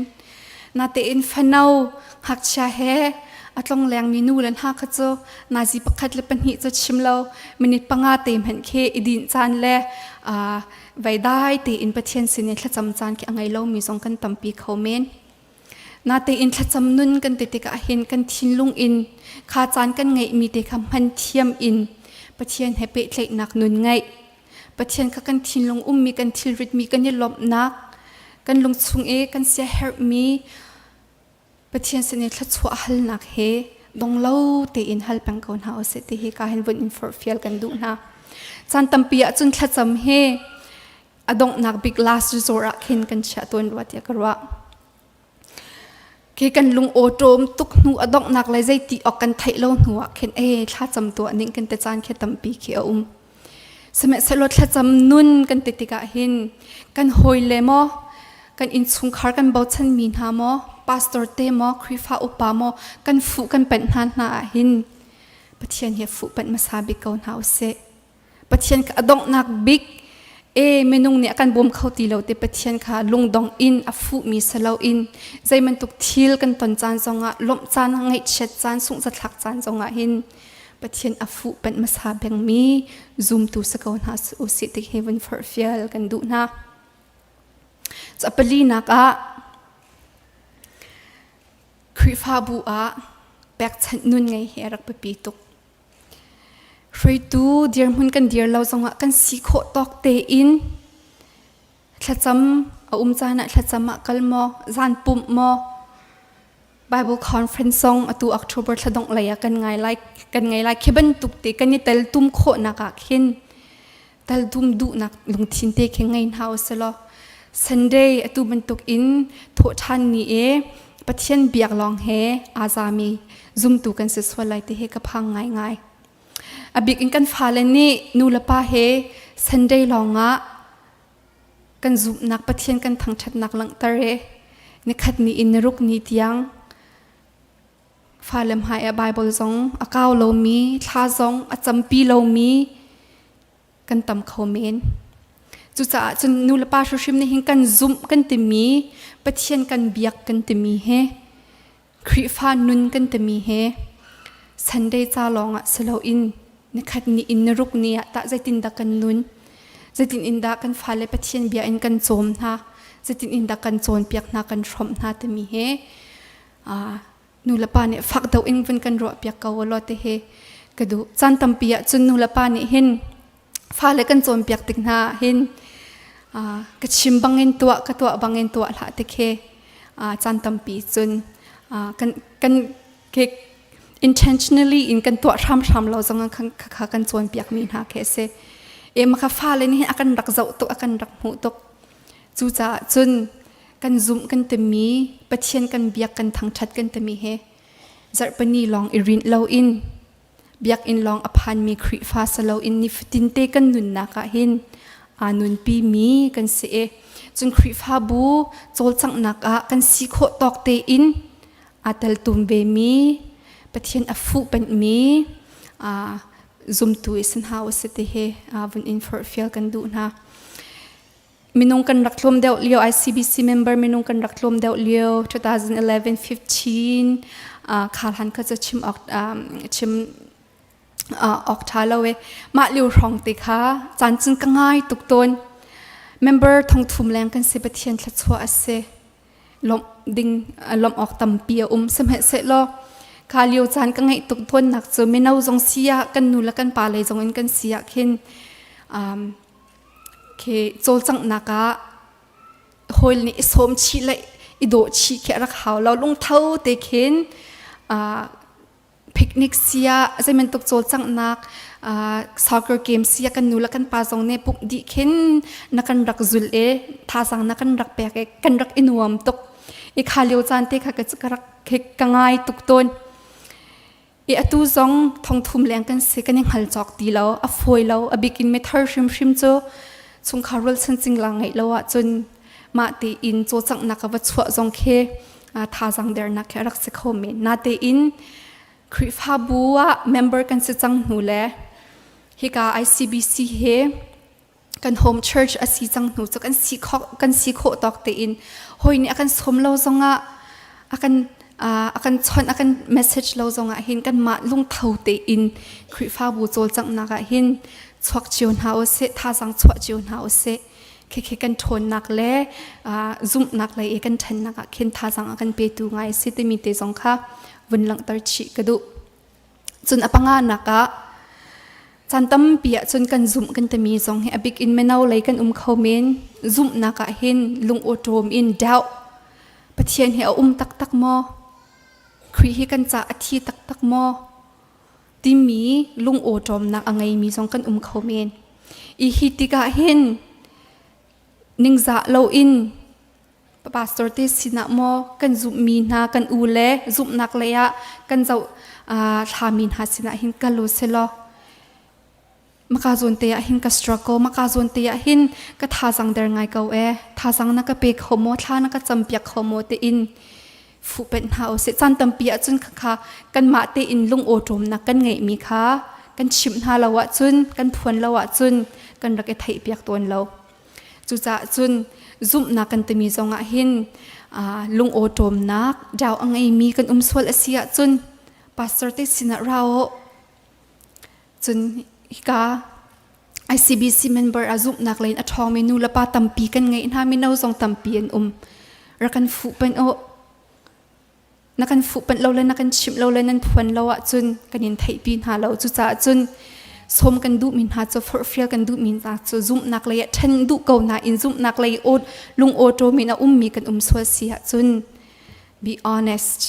Natein fano ngakchia he a tlonglengmi nu le hna kha cu nazi pakhat le pahnih cu chim lo minute panga te hmanh khi i dinh caan le veidai tein Pathian sin i thlacam caan khi a ngei lomi zong kan tampi kho men. Natein thlacam nun kan ti tikah hin kan thinlung in kha caan kan ngeihmi te kha hman thiam in Pathian he pehtlaihnak nun ngeih. Pathian kha kan thinlung ummi kan thilritmi kan i lawmhnak kan lungchung i kan siaherhmi Pathian sin i thluachuah halnak he donglo tein hal peng ko hna usih ti hi ka hin vun in forhfial kan duh hna. Caan tampi ahcun thlacam hi a donghnak bik last resort ah khin kan chiah tawn rua tiah ka ruah. Khi kan lung awṭawm tuk hnu a donghnak le zeiti awk kan theih lo hnu ah khin e thlacam tuah ning kan te caan khi tampi khi a um. Sihmanhsehlaw thlacam nun kan ti tikah hin kan hawile maw, kan innchungkhar kan bochanmi hna maw, pastor te maw, Khrihfa upa maw kan fuh kan panh hna hna ah hin Pathian hi fuh panh hmasa bik ko hna usih. Pathian kha a donghnak bik E minung nih a kan bawm kho ti lo te Pathian kha lungdong in a fuhmi si loin zei bantuk thil kan ton caan zongah lawmh caan ngaihchiat caan sunghzathlak caan zongah hin Pathian a fuh panh hmasa bengmi zumtu si ko hna usih ti hi vun forhfial kan duh hna. Cu palinak ah Khrihfabu ah pekchanh nun ngei hi a rak biapi tuk. Hruaitu dirhmun kan dir lo zongah kan si khawh tawk tein thlacam a um caan ah thlacam ah kal maw, zan pumh maw, Bible conference zong atu October thla dongh lei ah kan ngai lai kan ngei lai khi bantuk te kan i tel tum khawhnak ah khin tel tum duhnak lungthin te khi ngei hna usih Sunday atu bantuk in thawhṭhan ni e Pathian biak lawng he aa zami zumtu kan si sual lai ti hi ka phang ngaingai. A bik in kan fale nih nu le pa he Sunday lawngah kan zumhnak Pathian kan thangṭhatnak langhter i nikhat ni in niruk ni tiang fale hmai ah Bible zong a kau lomi thla zong a campi lomi kan tam kho men. Cucaah cun nu le pa hrimhrim nih hin kan zumh kan timi Pathian kan biak kan timi he Khrihfa nun kan timi he Sunday ca lawngah si loin nikhat ni in niruk ni ah tah zeitindah kan nun zeitin in dah kan fale Pathian bia in kan cawm hna zeitin in dah kan cawnpiak hna kan hrawmh hna timi he nu le pa nih fak deuh in vun kan ruah piak ko law ti hi ka duh caan tampi ah cun nu le pa nih hin fale kan cawnpiak tik hna hin ka chim bangin tuah ka tuah bangin tuah hlah ti khi caan tampi cun kan kan ke intentionally in kan tuah hramhram lo zong kha kan cawnpiak mi hna khi a si e maka fale nih hin a kan rak zoh tuk a kan rak hmuh tuk cucaah cun kan zumh kan timi Pathian kan biak kan thangṭhat kan timi he zarhpini lawng i rinh loin biakinn lawng a phanmi Khrihfa si loin nifatin te kan nunnak ah hin aa nunpi mi kan si i cun Khrihfabu cawlcanghnak ah kan si khawh tawk tein aa teltum ve mi Pathian a fuh penhmi zumtu i sin hau a si ti hi vun in forhfial kan duh hna. Minung kan rak tlawm deuh lio ICBC member minung kan rak tlawm deuh lio 2011 15 kha hlan kha cu chim awk chim awk ṭha lo e mah lio hrawng te kha caan cun ka ngai tuk tawn member thongthum leng kan si Pathian thluachuah a si lawmh ding lawmh awk tampi a um sihmanhsehlaw kha lio caan ka ngaih tuk tawnnak cu mino zong si ah kan nu le kan pa lei zong in kan si ah khin um, khi cawlcanghnak ah hawi nih i sawm chih le i dawh chih khi a rak hau lo lungtho te khin picnic sia zei bantuk cawlcanghnak soccer game sia kan nu le kan pa zong nih pumh dih khin na kan rak zul e thazang na kan rak pek e kan rak i nuam tuk i kha lio caan te kha ka rak ka ngai tuk tawn I atu zong thongthum leng kan si kan i hngal cawk ti lo a fawi lo a bik in mithar hrimhrim cu chungkhar rualchan cingla ngeih lo ahcun mah tein cawlcanghnak a va chuah zong khi thazaang dernak khi a rak si kho men natein Khrihfabu ah member kan si cang hnu le hika ICBC he kan home church a si cang hnu cu kan si khawh kan si khawh tawk tein hawi nih a kan sawm lo zongah a kan a kan chawnh a kan message lo zongah hin kanmah lungtho tein Khrihfabu cawlcanghnak ah hin chuak cio hna usih thazaang chuah cio hna usih khikhi kan ṭhawnnak le zumhnak lei i kan ṭhannak ah khin thazaang a kan petu ngai si timi te zong kha vun langhter chih ka duh. Cun a panganak ah caan tampi ah cun kan zumh kan timi zong hi a bik in mino lei kan um kho men zumhnak ah hin lung awṭawm in doubt Pathian hi a um taktak maw Khrih hi kan ca a thi taktak maw timi lung awṭawmnak a ngeimi zong kan um kho men i hi tikah hin ningzah loin pastor te sinah maw kan zumhmi hna kan u le zumhnak lei ah kan zoh thlami hna sinah hin kal u selaw maka zawn te ah hin ka struggle maka zawn te ah hin ka thazang der ngai ko e thazang na ka pe kho maw thla na ka cam piak kho maw te in fuh penh hna usih caan tampi ahcun kha kanmah tein lung awṭawmnak kan ngeihmi kha kan chimh hna lo ahcun kan phuan lo ahcun kan rak i theih piak tawn lo. Cucaah cun zumhnak kan timi zongah hin lung awṭawmnak dau a ngeimi kan um sual a si ahcun pastor te sinah ra u. Cun hika ICBC member a zumhnak lei in a ṭhawngmi nu le pa tampi kan ngeih hna mino zong tampi an um. Rak kan fuh panh u. Na kan fuh panh lo le na kan chimh lo le nan phuan lo ahcun kan in theihpi hna lo. Cucaah cun sawm kan duhmi hna cu forhfial kan duhmi hna cu zumhnak lei ah ṭhen duh ko nain zumhnak lei lung awṭawm in a ummi kan um sual si ahcun be honest.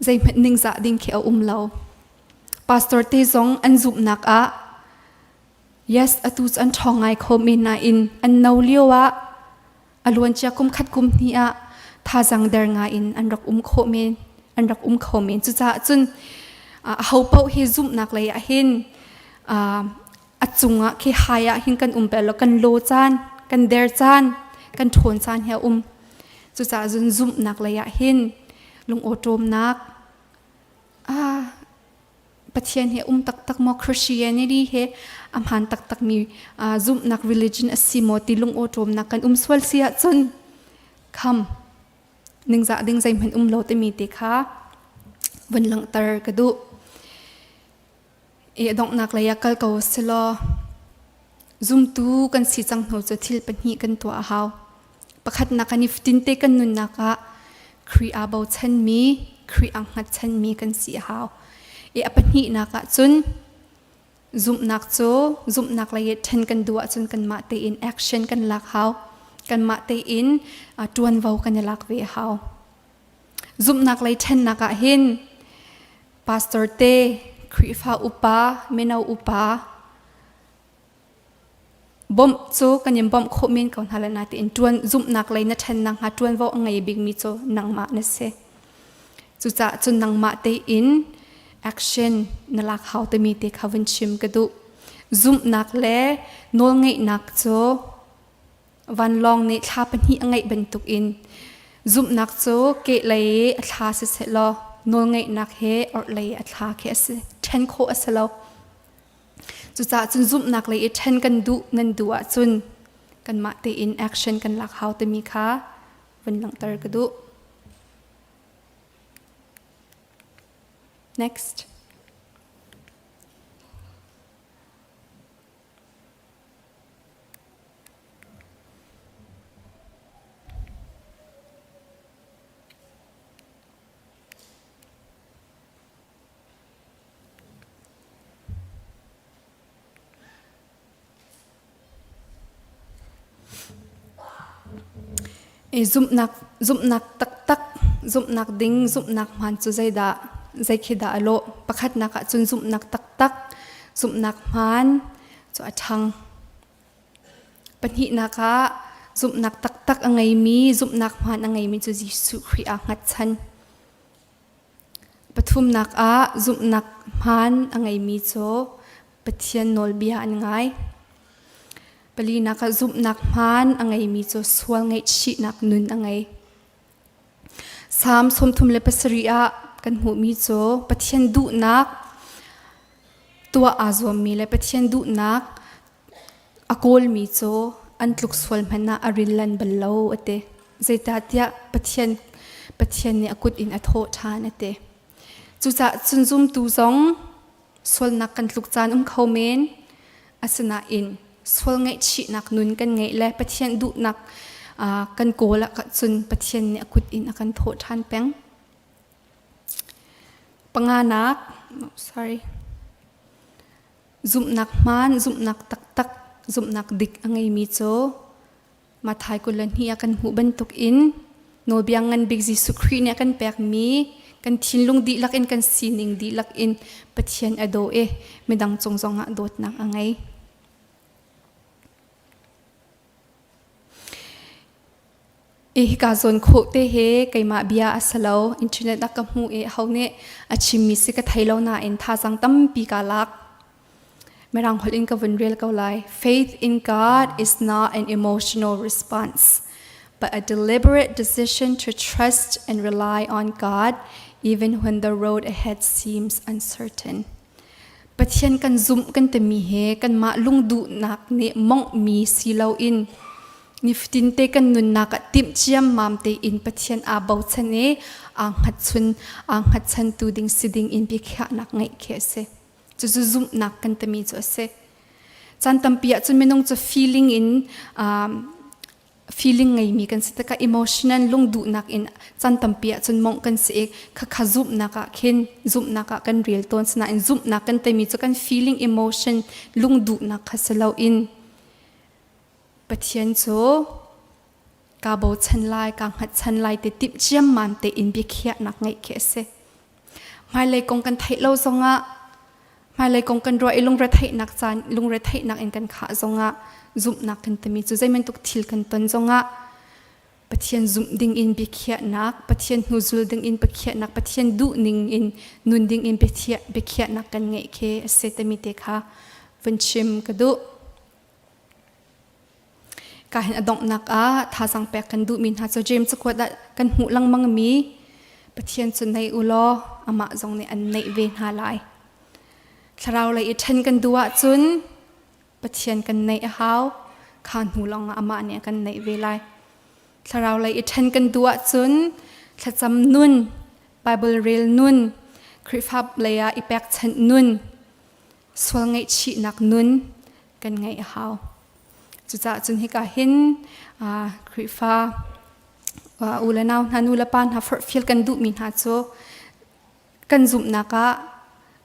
Zeihmanh ningzah ding khi a um lo. Pastor te zong an zumhnak ah yes atu cu an ṭhawng ngai kho men nain an no lio ah a luancia kum khat kum hnih ah thazang der ngai in an rak um khawh men an rak um kho men cucaah cun aho paoh hi zumhnak lei ah hin a cungah khi hai ah hin kan um bel lo kan lo caan kan der caan kan ṭhawn caan hi a um cucaah cun zumhnak lei ah hin lungawṭawmnak ah Pathian hi um taktak maw Christianity he a hmaan taktakmi zumhnak religion a si maw ti lungawṭawmnak kan um sual si ahcun kham ningzah ding zeihmanh um lo timi te kha vun langhter ka duh. I donghnak lei ah kal ko silaw zumtu kan si cang hnu cu thil pahnih kan tuah a hau. Pakhatnak ah nifatinte kan nunnak ah Khrih aa bochanmi, Khrih aa hngatchanmi kan si a hau. I a pahnihnak ah cun zumhnak cu zumhnak lei i ṭhen kan duh ahcun kanmah tein action kan lak hau. Kanmah tein ṭuanvo kan i lak ve a hau. Zumhnak lei ṭhennak ah hin pastor te, Khrihfa upa, mino upa, Bawmh cu kan in bawmh khawh men ko hna lai nain ṭuan zumhnak lei na ṭhen nakhnga ṭuanvo a ngei bikmi cu nangmah na si. Cucaah cun nangmah tein action na lak hau timi te kha vun chim ka duh. Zumhnak le nawlngeihnak cu vanlawng nih thla pahnih a ngeih bantukin zumhnak cu kehlei i a thla siseh law nawlngeihnak he orhlei a thla khi a si. Ṭhen khawh a si lo. Cucaah cun zumhnak lei i ṭhen kan duh nan duh ahcun kanmah tein action kan lak hau timi kha vun langhter ka duh. Next. Zumhnak zumhnak taktak zumhnak ding zumhnak hmaan cu zeidah zei khi dah a lawh? Pakhatnak ah cun zumhnak taktak zumhnak hmaan cu a ṭhang. Pahnihnak ah zumhnak taktak a ngeimi zumhnak hmaan a ngeimi cu Jesuh Khrih aa hngatchan. Pathumnak ah zumhnak hmaan a ngeimi cu Pathian nawlbia an ngai. Palinak ah zumhnak hmaan a ngeimi cu sual ngaihchihnak nun a ngei. Salm 37 ah kan hmuhmi cu Pathian duhnak tuah aa zuammi le Pathian duhnak A kawlmi cu an tluk sual hmanh ah a rillan bal lo a ti. Zeicahtiah Pathian, Pathian nih a kut in a thawh ṭhan a ti. Cucaah cun zumtu zong sualnak kan tluk caan um kho men. Asinain sual ngaihchihnak nun kan ngeih le Pathian duhnak kan kawl ahcun Pathian nih a kut in a kan thawh ṭhan peng. Panganak, oh, sorry. Zumhnak hmaan, zumhnak taktak, zumhnak dik a ngeimi cu Matthai 22 ah kan hmuh bantukin nawlbia ngan bik Jesuh Khrih nih a kan pekmi kan thinlung dihlak in kan sining dihlak in Pathian a daw i midang cung zongah dawtnak a ngei. Hika zawn khawh te hi keimah bia a si lo. Internet ah ka hmuh i aho nih a chimmi si ka thei lo nain thazaang tampi kaa lak. Mirang holh in ka vun rel ko lai. Faith in God is not an emotional response, but a deliberate decision to trust and rely on God even when the road ahead seems uncertain. Pathian kan zumh kan timi he kanmah lungduhnak nih monghmi si loin nifatin te kan nunnak ah timh ciammam tein Pathian aa bochan i aa hngatchun aa hngatchantu ding si ding in biakhiahnak ngeih khi a si. Cucu zumhnak kan timi cu a si. Caan tampi ahcun minung cu feeling in feeling ngeimi kan si tikah emotional lungduhnak in caan tampi ahcun mongh kan si i khakha zumhnak ah khin zumhnak ah kan rel tawn sinain zumhnak kan timi cu kan feeling emotion lungduhnak kha si loin Pathian cu kaa bochan lai kaa hngatchan lai ti timh ciamman tein biakhiahnak ngeih khi a si. Hmailei kong kan theih lo zongah hmailei kong kan ruah i lungretheihnak caan lungretheihnak in kan khah zongah zumhnak kan timi cu zei bantuk thil kan ton zongah Pathian zumh ding in biakhiahnak Pathian hnuzul ding in biakhiahnak Pathian duh ning in nun ding in biakhiahnak kan ngeih khi a si timi te kha vun chim ka duh. Ka hin a donghnak ah thazaang pek kan duhmi hna cu James cakuat ah kan hmuh lengmangmi Pathian cu nei u law amah zong nih an neih ve hna lai. Thlarau lei i ṭhen kan duh ahcun Pathian kan neih a hau. Kha hnu lawngah amah nih a kan neih ve lai. Thlarau lei i ṭhen kan duh ahcun thlacam nun, Bible rel nun, Khrihfa lei ah i pekchanh nun, sual ngaihchihnak nun kan ngeih a hau. Cucaah cun hika hin Khrihfa u le nau hna nu le pa hna forhfial kan duhmi hna cu kan zumhnak ah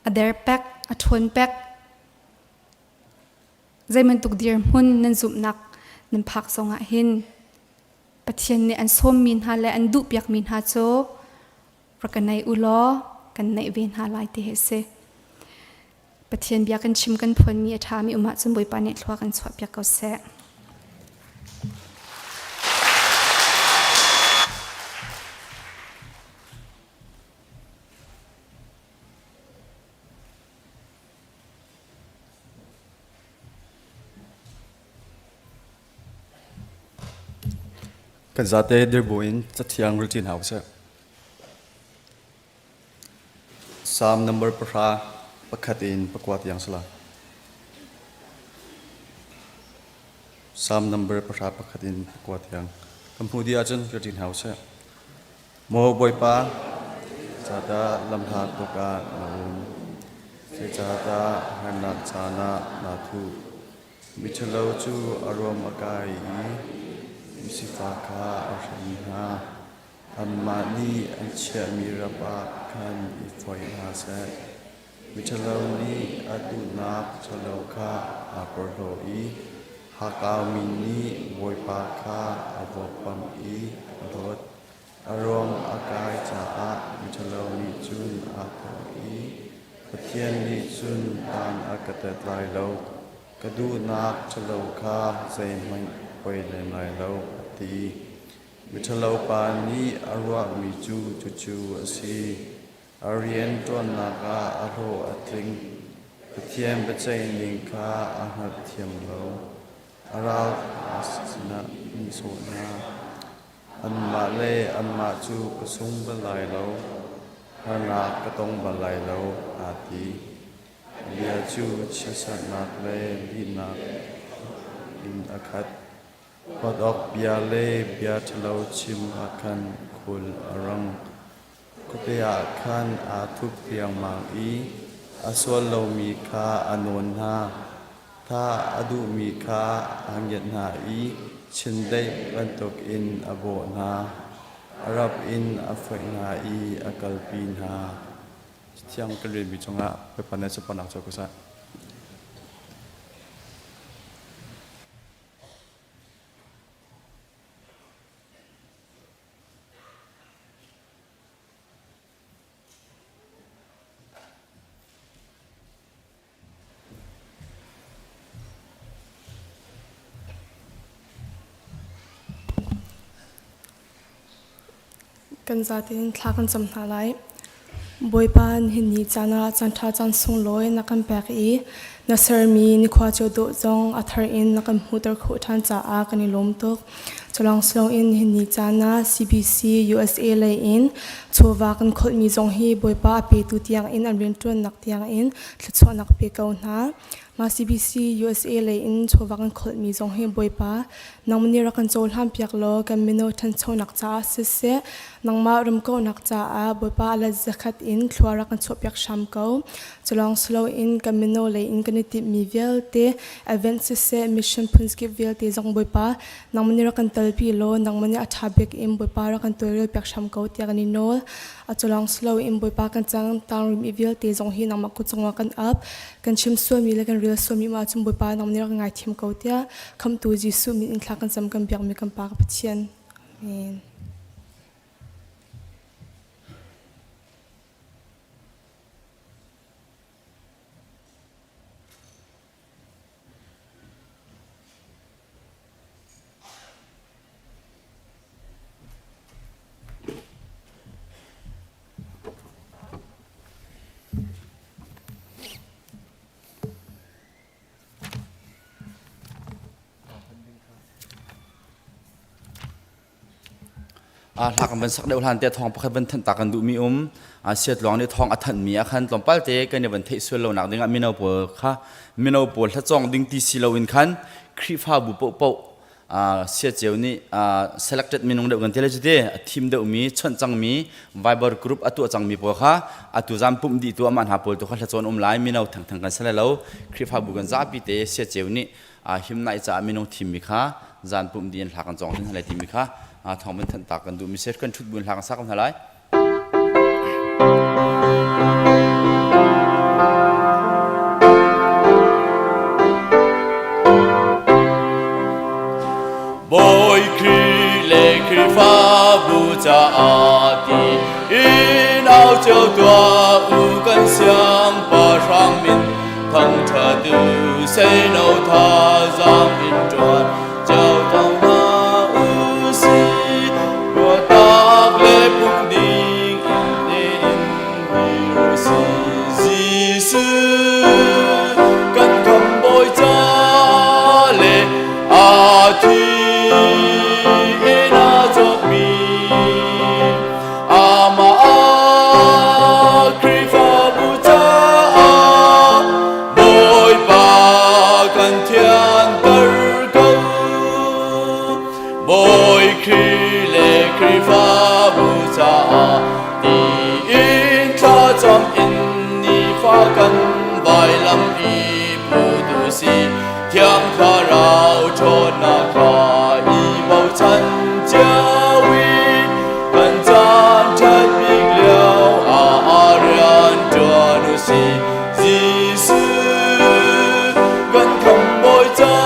a der pek, a ṭhawn pek, zei bantuk dirhmun nan zumhnak nan phak zongah hin Pathian nih an sawmmi hna le an duhpiakmi hna cu rak ka nei u law kan neih ve hna lai ti hi a si. Pathian bia kan chim kan phuanmi a ṭhami um ahcun Bawipa nih thlua kan chuahpiak ko seh. Kan zate dirbu in cathiang rel ṭi hna usih. Psalm number 10 pakhat in pakua tiang sala. Psalm number 10 pakhat in pakua tiang. Kan hmu dih ahcun rel ṭi hna usih. Maw Bawipa, zeicahdah lamhlat tuk ah na um? Zeicahdah harnak caan ah naa thuh? Miṭhalo cu a ruam a kai i misifak kha a hrem hna. Anmah nih an chiahmi rap ah khan i foih hna seh. Miṭhalo nih a duhnak ṭhalo kha aa porhlaw i hakaumi nih Bawipa kha a vawkpamh i a hlawt. A ruam a kai caah miṭhalo nih cun aa thawh i, Pathian nih cun dan a ka tet lai lo, ka duhnak ṭhalo kha zeihmanh poi lem lai lo, a ti. Miṭhalo pa nih a ruahmi cu cucu a si. A rian ṭuannak ah a hlawh a tling. Pathian biaceihning kha a hngalhthiam lo. A ral sinah nihsawh hna. Anmah le anmah cu ka sung bal lai lo, harnak ka tong bal lai lo, aa ti. Bia cu chiatserhnak le lihnak in a khat. Huat awk bia le bia ṭhalo chim ah khan khul a rang. Khuate ah khan aa thup riangmang i a sual lomi kha a nawn hna. Thah a duhmi kha a ngiat hna i chindeih bantukin a bawh hna. A rap in a foih hna i a kalpi hna. Thiang kan relmi cungah Bawipa nih sunparnak co ko seh. Kan zatein thla kan cam hna lai. Bawipa nihin ni caan ah caanṭha caan sunglawi na kan pek i Na sermi nikhua cio dawh zong a thar in na kan hmuhter khawh ṭhan caah kan i lawm tuk. Culawng siloin nihin ni caan ah CBC USA lei in chawva kan kholhmi zong hi Bawipa a petu tiang in an rianṭuannak tiang in thluachuahnak pe ko hna. Mah CBC USA lei in chawva kan kholhmi zong hi Bawipa nangmah nih rak kan cohlan piak law kan mino ṭhanchonak caah siseh nangmah rumkauhnak caah Bawipa a let zakhat in thlua rak kan chuahpiak hram ko. Culawng siloin kan mino lei in kan i timhmi vialte event siseh mission phunskip vialte zong Bawipa nangmah nih rak kan telpi law nangmah nih a ṭha bik in Bawipa rak kan tawlrel piak hram ko tiah kan i nawl. A culawng siloin Bawipa kan cang tang rimi vialte zong hi nangmah kut cungah kan ap. Kan chim sualmi le kan rel sualmi ma cun Bawipa nangmah nih rak kan ngaithiam ko tiah Khamhtu Jesuh min in thla kan cam kan biakmi kan Pa ka Pathian. Amen. Hla kan van sak deuh hlan te thawng pakhat van thanh ta kan duhmi um. Siatluang nih thawng a thanhmi ah khan tlawmpal te kan i van theih sual lo nak dingah mino pawl kha mino pawl hlacawng ding ti si loin khan Khrihfabu paohpaoh siaceu nih selected minung deuh kan ti lai cu ti a thim deuhmi chawnh cangmi Viber group a tuah cangmi pawl kha atu zan pumh dih tu amah hna pawl tu kha hlacawn um lai mino thangthang kan si lai lo Khrihfabu kan zapi te siaceu nih himnai caah minung thimmi kha zan pumh dih in hla kan cawng hna lai timi kha thawng van thanh tak kan duh mi kan thut buin hla kan sak hna lai. Bawi Khrih le Khrihfabu caah ti in au cio tuah u kan siangpahrang min thangṭhatu seino thazaang in ṭuan cio ko hna u sih. Ruahtak le phung ding in tein dir u sih. Jesuh kan khamhbawi ca le a thi in a cawkmi Amah ah Khrihfabu caah Bawipa kan thianter ko. Bawi Khrih le Khrihfabu caah tiin thlacam in nifa kan vailam i put u sih. Thiang Thlarau ṭhawnnak kha i bochan cio in kan caan ṭhat bik lio ah rian ṭuan u sih. Jesuh kan khamhbawi ca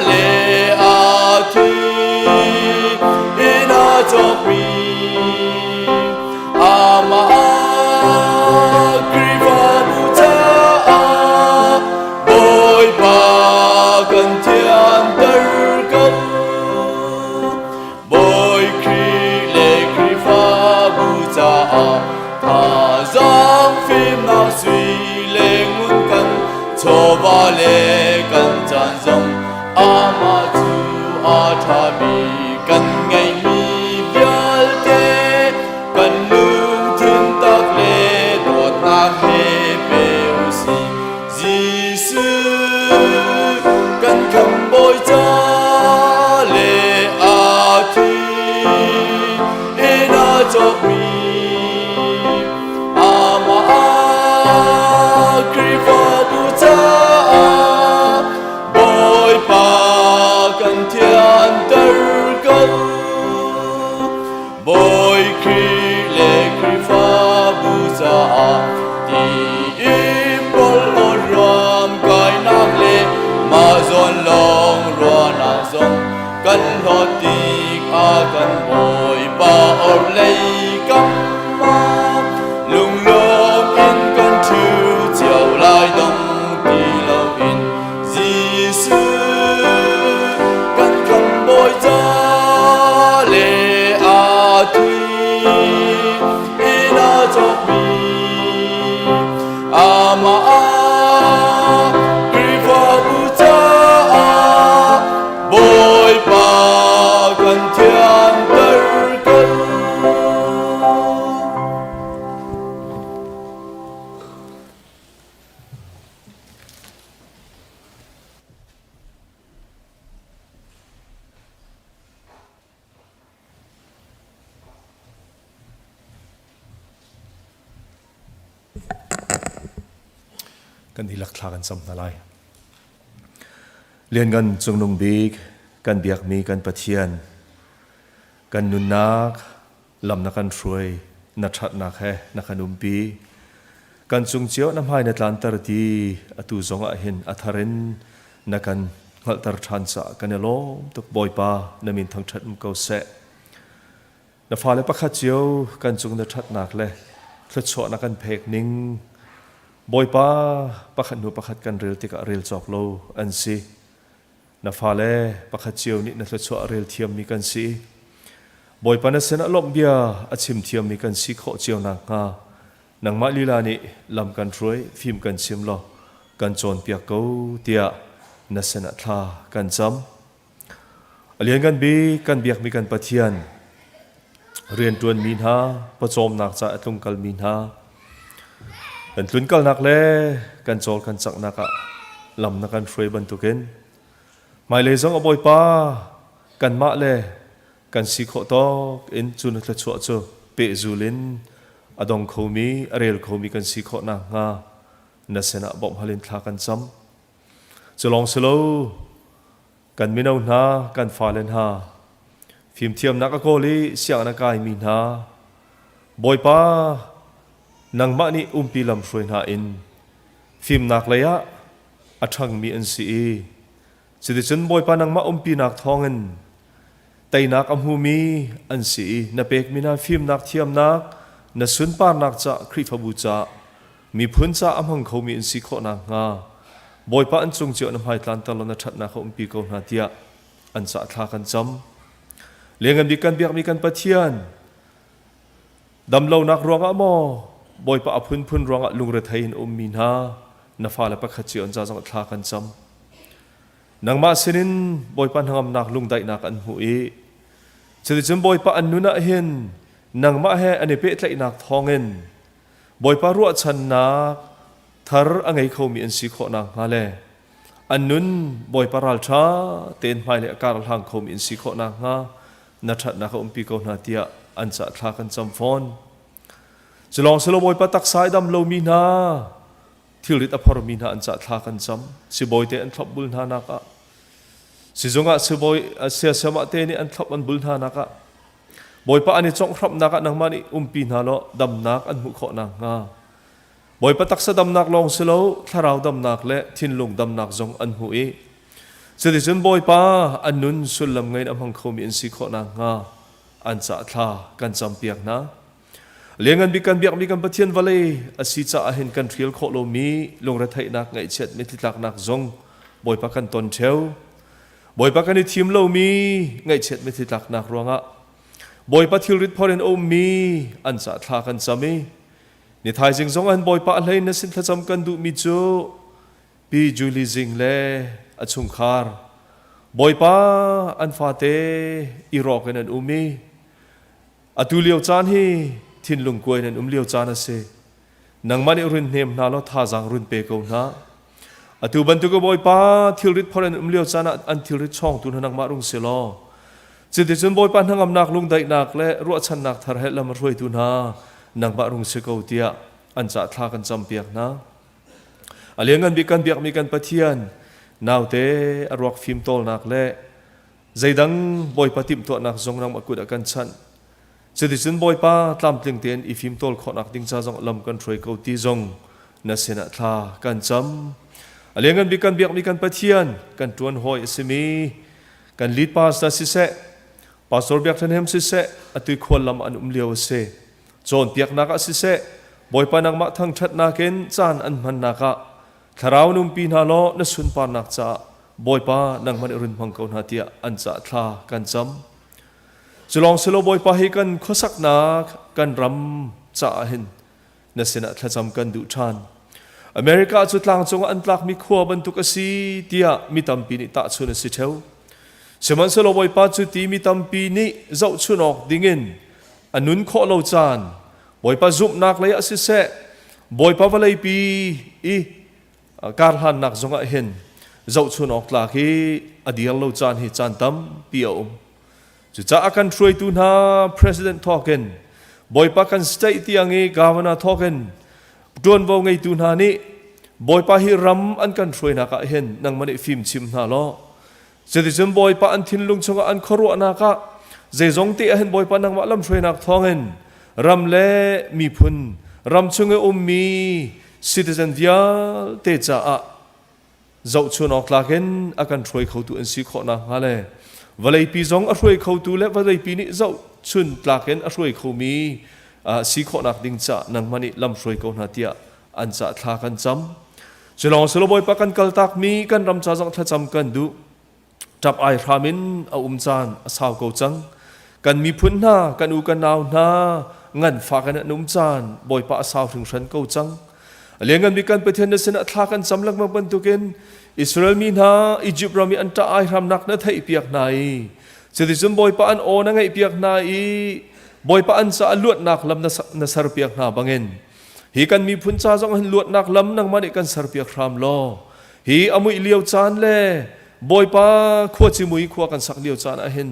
le a thi in a cawkmi amah Khrihfabu caah Bawipa kan thianter ko. Bawi Khrih le Khrihfabu caah thazaang fimnak sui le ngun kan chawva le kan caan zong amah cu a ṭha bik kan ngeihmi vialte kan lungthin tak le dawtnak he pe u sih. Jesuh kan khamhbawi ca le a thi in a cawkmi amah ah Khrihfabu caah Bawipa kan thianter ko. Bawi Khrih le Khrihfabu caah tiin porhlawt ruam kainak le mah zawn lawng ruahnak zong kan hlawt tik ah kan Bawipa orhlei kam ah lunglawm in kan ṭhu cio lai dong ti loin Jesuh kan khamhbawi ca le a thi in a cawkmi amah ah. Kan dihlak thla kan cam hna lai. Lianngan Cungnung Bik kan biakmi kan Pathian, kan nunnak lam na kan hruai, na ṭhatnak he na kan umpi. Kan cung cio na hmai na tlanter ti atu zong ah hin a thar in na kan hngalhter ṭhan caah kan i lawm tuk Bawipa na min thangṭhat um ko seh. Na fale pakhat cio kan cung na ṭhatnak le thluachuah na kan pek ning Bawipa pakhat hnu pakhat kan rel tikah rel cawk lo an si. Na fale pakhat cio nih na thluachuah rel thiammi kan si. Bawipa na sinah lawmh bia a chim thiammi kan si khawh cio nakhnga nangmah lila nih lam kan hruai, fim kan chim law kan cawnpiak ko tiah na sinah thla kan cam. A lianngan bik kan biakmi kan Pathian, rianṭuanmi hna, pawcawmnak ca a tlungkalmi hna, kan tlunkalnak le kan cawl kan canghnak ah lam na kan hruai bantukin hmailei zong a Bawipa kanmah le kan si khawh tawk in cu na thluachuah cu pehzul in a dong khomi, a rel khomi kan si khawh nakhnga na sinah bawmh hal in thla kan cam. Cu lawng si lo, kan mino hna, kan fale hna, fimthiamnak a kawl i sianginn a kaimi hna, Bawipa, nangmah nih umpi lamhruai hna in fimnak lei ah a ṭhangmi an si i cuticun Bawipa nangmah umpinak thawngin teinak a hmumi an si i na pekmi hna fimnak thiamnak na sunparnak ca Khrihfabu ca miphun ca a hmang khomi an si khawh nakhnga Bawipa an cung cio na hmaitlanter law na ṭhatnak kha umpi ko hna tiah an cah thla kan cam. Lianngan bik kan biakmi kan Pathian damlonak ruangah maw Bawipa a phunphun ruangah lungrethei in ummi hna na fale pakhat cio an ca zong thla kan cam. Nangmah sinin Bawipa hnangamnak lungdaihnak an hmuh i cuticun Bawipa an nun ah hin nangmah he an i pehtlaihnak thawngin Bawipa ruahchannak thar a ngei khomi an si khawh nakhnga le an nun Bawipa ralṭha tein hmailei a kar hlang khomi an si khawh nakhnga na ṭhatnak a umpi ko hna tiah an cah thla kan cam fawn. Cu lawng si lo Bawipa taksa i dam lomi hna thilrit a phormi hna an cah thla kan cam. Sibawi te an thlopbul hna nak ah sizung ah sibawi siasiamah te nih an thlop an bul hna nak ah Bawipa an i conghhramhnak ah nangmah nih umpi hna law damnak an hmuh khawh nakhnga Bawipa taksa damnak lawng si lo thlarau damnak le thinlung damnak zong an hmuh i cuticun Bawipa an nun sullam ngei in a hmang khomi an si khawh nakhnga an cah thla kan campiak hna. Lianngan bik kan biakmi kan Pathian vawlei a si caah hin kan hrial khawh lomi lungretheihnak ngaihchiat mitthli-tlaknak zong Bawipa kan ton ṭheo. Bawipa kan i thim lomi ngaihchiat mitthli tlaknak ruangah Bawipa thilrit phor in a ummi an cah thla kan cam i ni thaizing zong an Bawipa a hlei na sin thlacam kan duhmi cu Pi Julie Zing le a chungkhar Bawipa an fate i rawk in an um i atu lio caan hi thinlung kuai in an um lio caan a si. Nangmah nih run hnem hna law thazaang run pe ko hna. Atu bantuk a Bawipa thilrit phor in um lio caan ah an thilrit chawngtu hna nangmah rung si law cuticun Bawipa hnangamnak lungdaihnak le ruahchannak thar he lam a hruaitu hna nangmah rung si ko tiah an cah thla kan campiak hna. A lianngan bik kan biakmi kan Pathian naute a ruak fim tawlnak le zeidang Bawipa timhtuahnak zong nangmah kut ah kan chanh. Cuticun Bawipa tlamtling tein i fimtawl khawhnak ding ca zong lam kan hruai ko ti zong na sinah thla kan cam. A lianngan bik kan biakmi kan Pathian, kan ṭuan hawi a simi kan lead pastor siseh, Pastor Biak Than Hem siseh, atu khual lam an um lio a si. Cawnpiaknak ah siseh, Bawipa nangmah thangṭhatnak in caan an hmannak ah thlarau numpi hna law na sunparnak caah Bawipa nangmah nih run hmang ko hna tiah an cah thla kan cam. Culawng silo Bawipa hi kan khuasaknak kan ram caah hin na sinah thlacam kan duh ṭhan. America cu tlangcung ah an tlakmi khua bantuk a si tiah mi tampi nih tahchun a si ṭheo. Sihmanhsehlaw Bawipa cu ti mi tampi nih zohchun awk dingin a nun khawh lo caan Bawipa zumhnak lei ah siseh Bawipa vawleipi i karhlannak zongah hin zohchun awk tlak hi a dir lo caan hi caan tampi a um. Cucaah kan hruaitu hna President thawkin Bawipa kan state tiang i governor thawkin ṭuanvo ngeitu hna nih Bawipa hi ram an kan hruainak ah hin nangmah nih fim chim hna law cuticun Bawipa an thinlung chungah an khuaruahnak ah zeizong te ah hin Bawipa nangmah lamhruainak thawngin ram le miphun ram chung i ummi citizen vialte caah zohchun awk tlak in a kan hruai khotu an si khawh nakhnga le vawleipi zong a hruai khotu le vawleipi nih zohchun tlak in a hruai khomi si khawhnak ding ca nangmah nih lam hruai ko hna tiah an ca thla kan cam. Culawng silo Bawipa kan kaltakmi kan ram ca zong thlacam kan duh. Ṭap ai hram in a um caan a sau ko cang. Kan miphun hna, kan u kan nau hna, nganfak in an um caan Bawipa a sau hringhran ko cang. A lianngan bik kan Pathian na sinah thla kan cam lengmang bantukin Israel mi hna Egypt ram i an ṭah ai hramnak na theihpiak hna i cuticun Bawipa an aw na ngaihpiak hna i Bawipa an caah luatnak lam na serpiak hna bangin hi kan miphun ca zong hin luatnak lam nangmah nih kan serpiak hram law hi a muih lio caan le Bawipa khuaci mui khua kan sak lio caan ah hin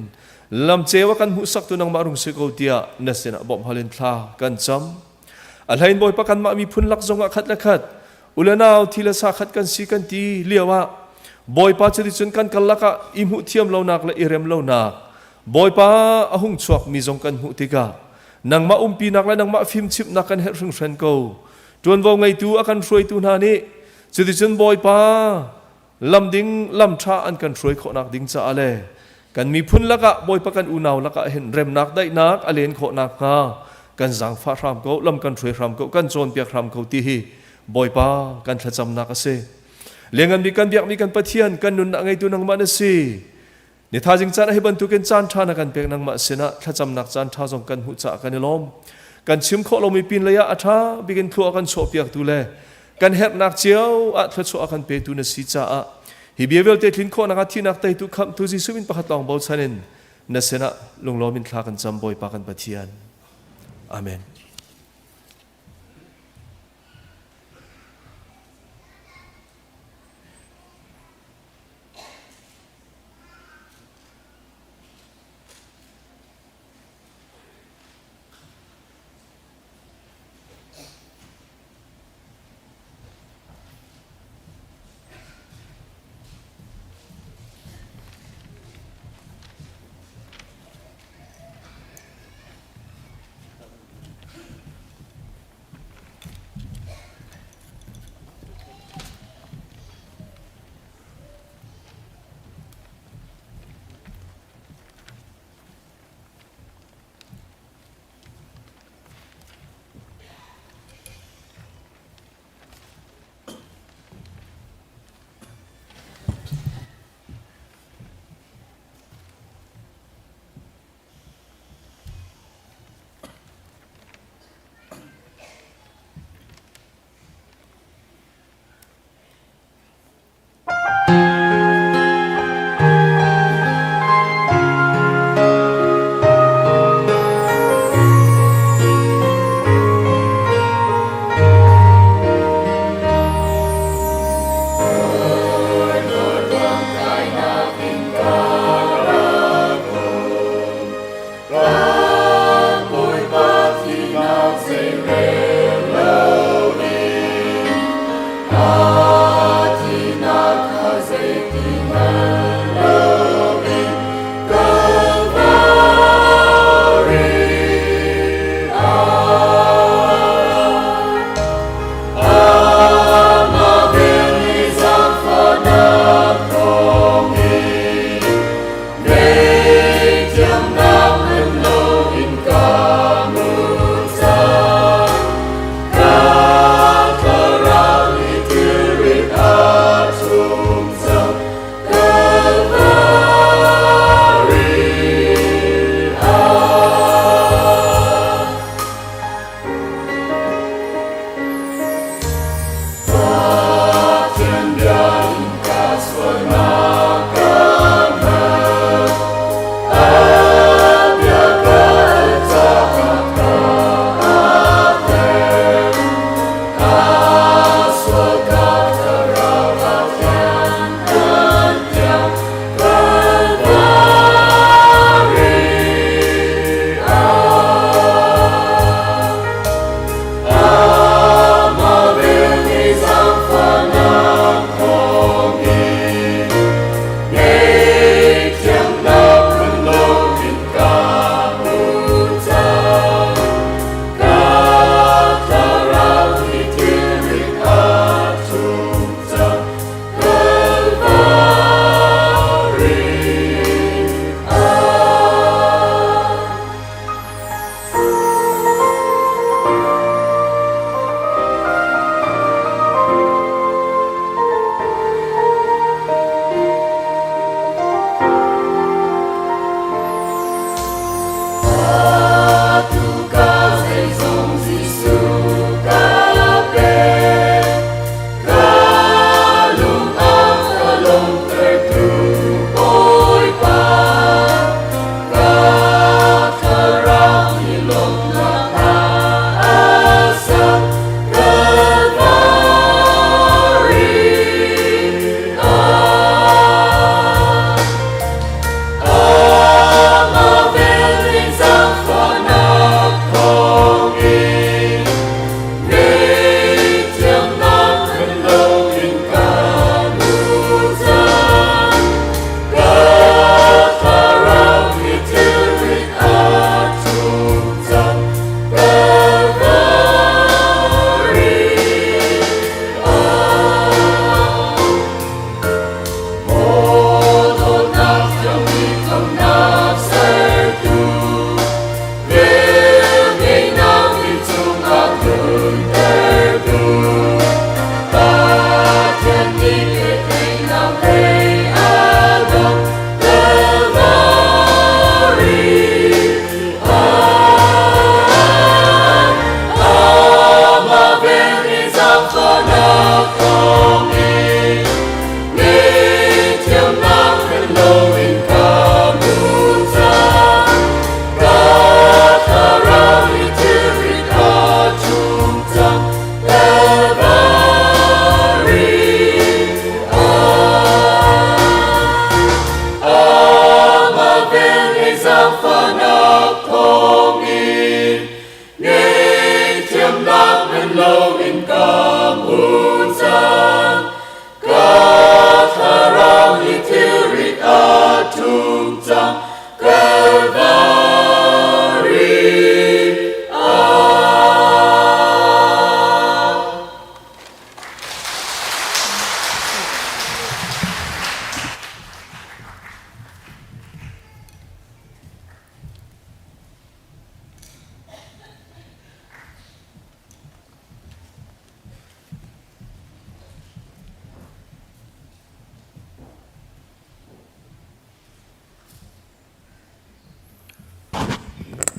lam ceu a kan hmuhsaktu nangmah rung si ko tiah na sinah bawmh hal in thla kan cam. A hlein Bawipa kanmah miphun lak zongah khat le khat u le nau thi le sa khat kan si kan ti lio ah Bawipa cuticun kan karlak ah i hmuh thiam lonak le i rem lonak Bawipa a hung chuak mi zong kan hmuh tikah nangmah umpinak le nangmah fimchimhnak kan herh hringhran ko. Ṭuanvo ngeitu a kan hruaitu hna nih cuticun Bawipa lam ding lam ṭha an kan hruai khawhnak ding caah le kan miphun lakah Bawipa kan unau lakah hin remnak daihnak a len khawh nakhnga kan zaangfah hram ko lam kan hruai hram ko kan cawnpiak hram ko ti hi Bawipa kan thlacamnak a si. Lianngan bik kan biakmi kan Pathian kan nunnak ngeitu nangmah na si. Ni thaizing caan ah hi bantukin caan ṭha na kan pek nangmah sinah thlacamnak caan ṭha zong kan hmuh caah kan i lawm. Kan chim khawh lomi pin lei ah a ṭha bikin thlua kan chuahpiaktu le kan herhnak cio ah thluachuah a kan petu na si caah hi bia vialte tlin khawhnak ah thihnak teitu khamhtu Jesuh min pakhat lawng bochan in na sinah lunglawm in thla kan cam Bawipa kan Pathian. Amen.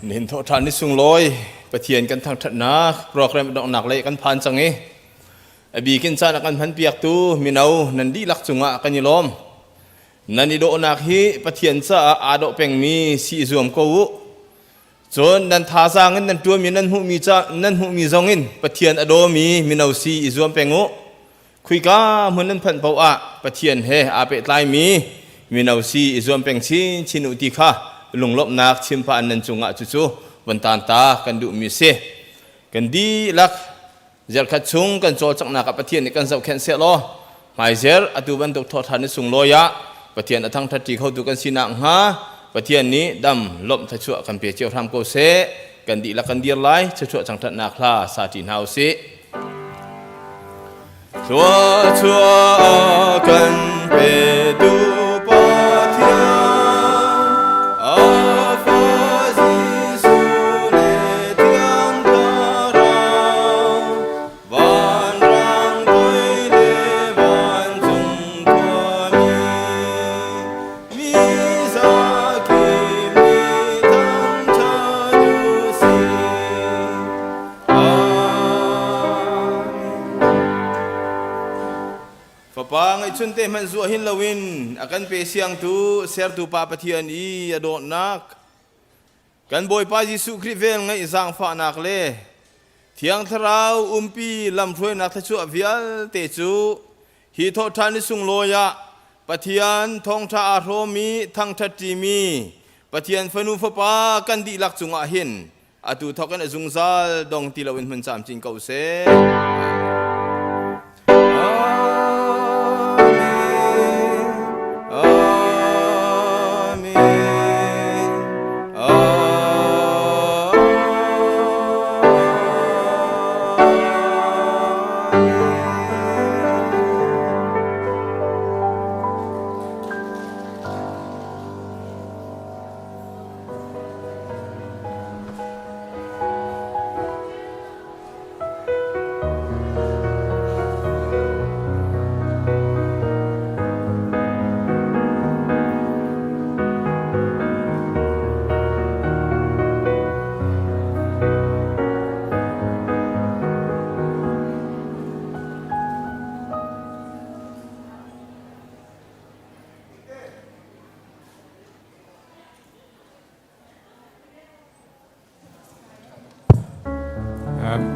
Nihin thawhṭhan ni sunglawi Pathian kan thangṭhatnak program donghnak lei kan phan cang i a bikin caan a kan hmanpiaktu mino nan dihlak cungah kan i lawm. Nan i dawhnak hi Pathian caah aa dawh pengmi si i zuam ko u. Cun nan thazaang in nan ṭuanmi nan hmuhmi ca nan hmuhmi zong in Pathian a dawmi mino si i zuam peng u. Khuika hmun nan phanh paoh ah Pathian he aa pehtlaimi mino si i zuam peng chinchin u ti kha lunglawmhnak chimpah nan cungah cucu von taan ta kan duhmi a si. Kan dihlak zarkhat chung kan cawlcanghnak ah Pathian nih kan zohkhenh sehlaw hmaizer atu bantuk thawhṭhan ni sunglawi ah Pathian a thangṭhatṭi khotu kan si nakhnga Pathian nih dam lawmh thluachuah kan pe cio hram ko seh. Kan dihlak kan dir lai, thluachuah cangṭhatnak hla sa ṭi hna u sih. Thluachuah kan petu Pathian, a fa Jesuh le Thiang Thlarau, vanrang toi le vancung khuami, mi zakip nih thangṭhat u sih. Fapa ngeihchun te hmanh zuah hin loin a kan pe siangtu sertu Pa Pathian i a dawtnak kan Bawipa Jesuh Khrih vel ngeih zaangfahnak le Thiang Thlarau umpi lamhruainak thluachuah vialte cu hi thawhṭhan ni sunglawi ah Pathian thawngṭha aa hrawmi thangṭhat ṭimi Pathian fanu fapa kan dihlak cungah hin atu thawk in a zungzal dong ti loin hmun camcin ko seh. Amen. Amen.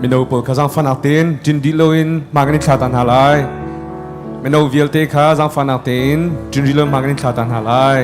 Mino pawl kha zaangfahnak tein ṭin dih loin hma kan i thla ta hna lai. Mino vialte kha zaangfahnak tein ṭin rih lo hma kan i thla ta hna lai.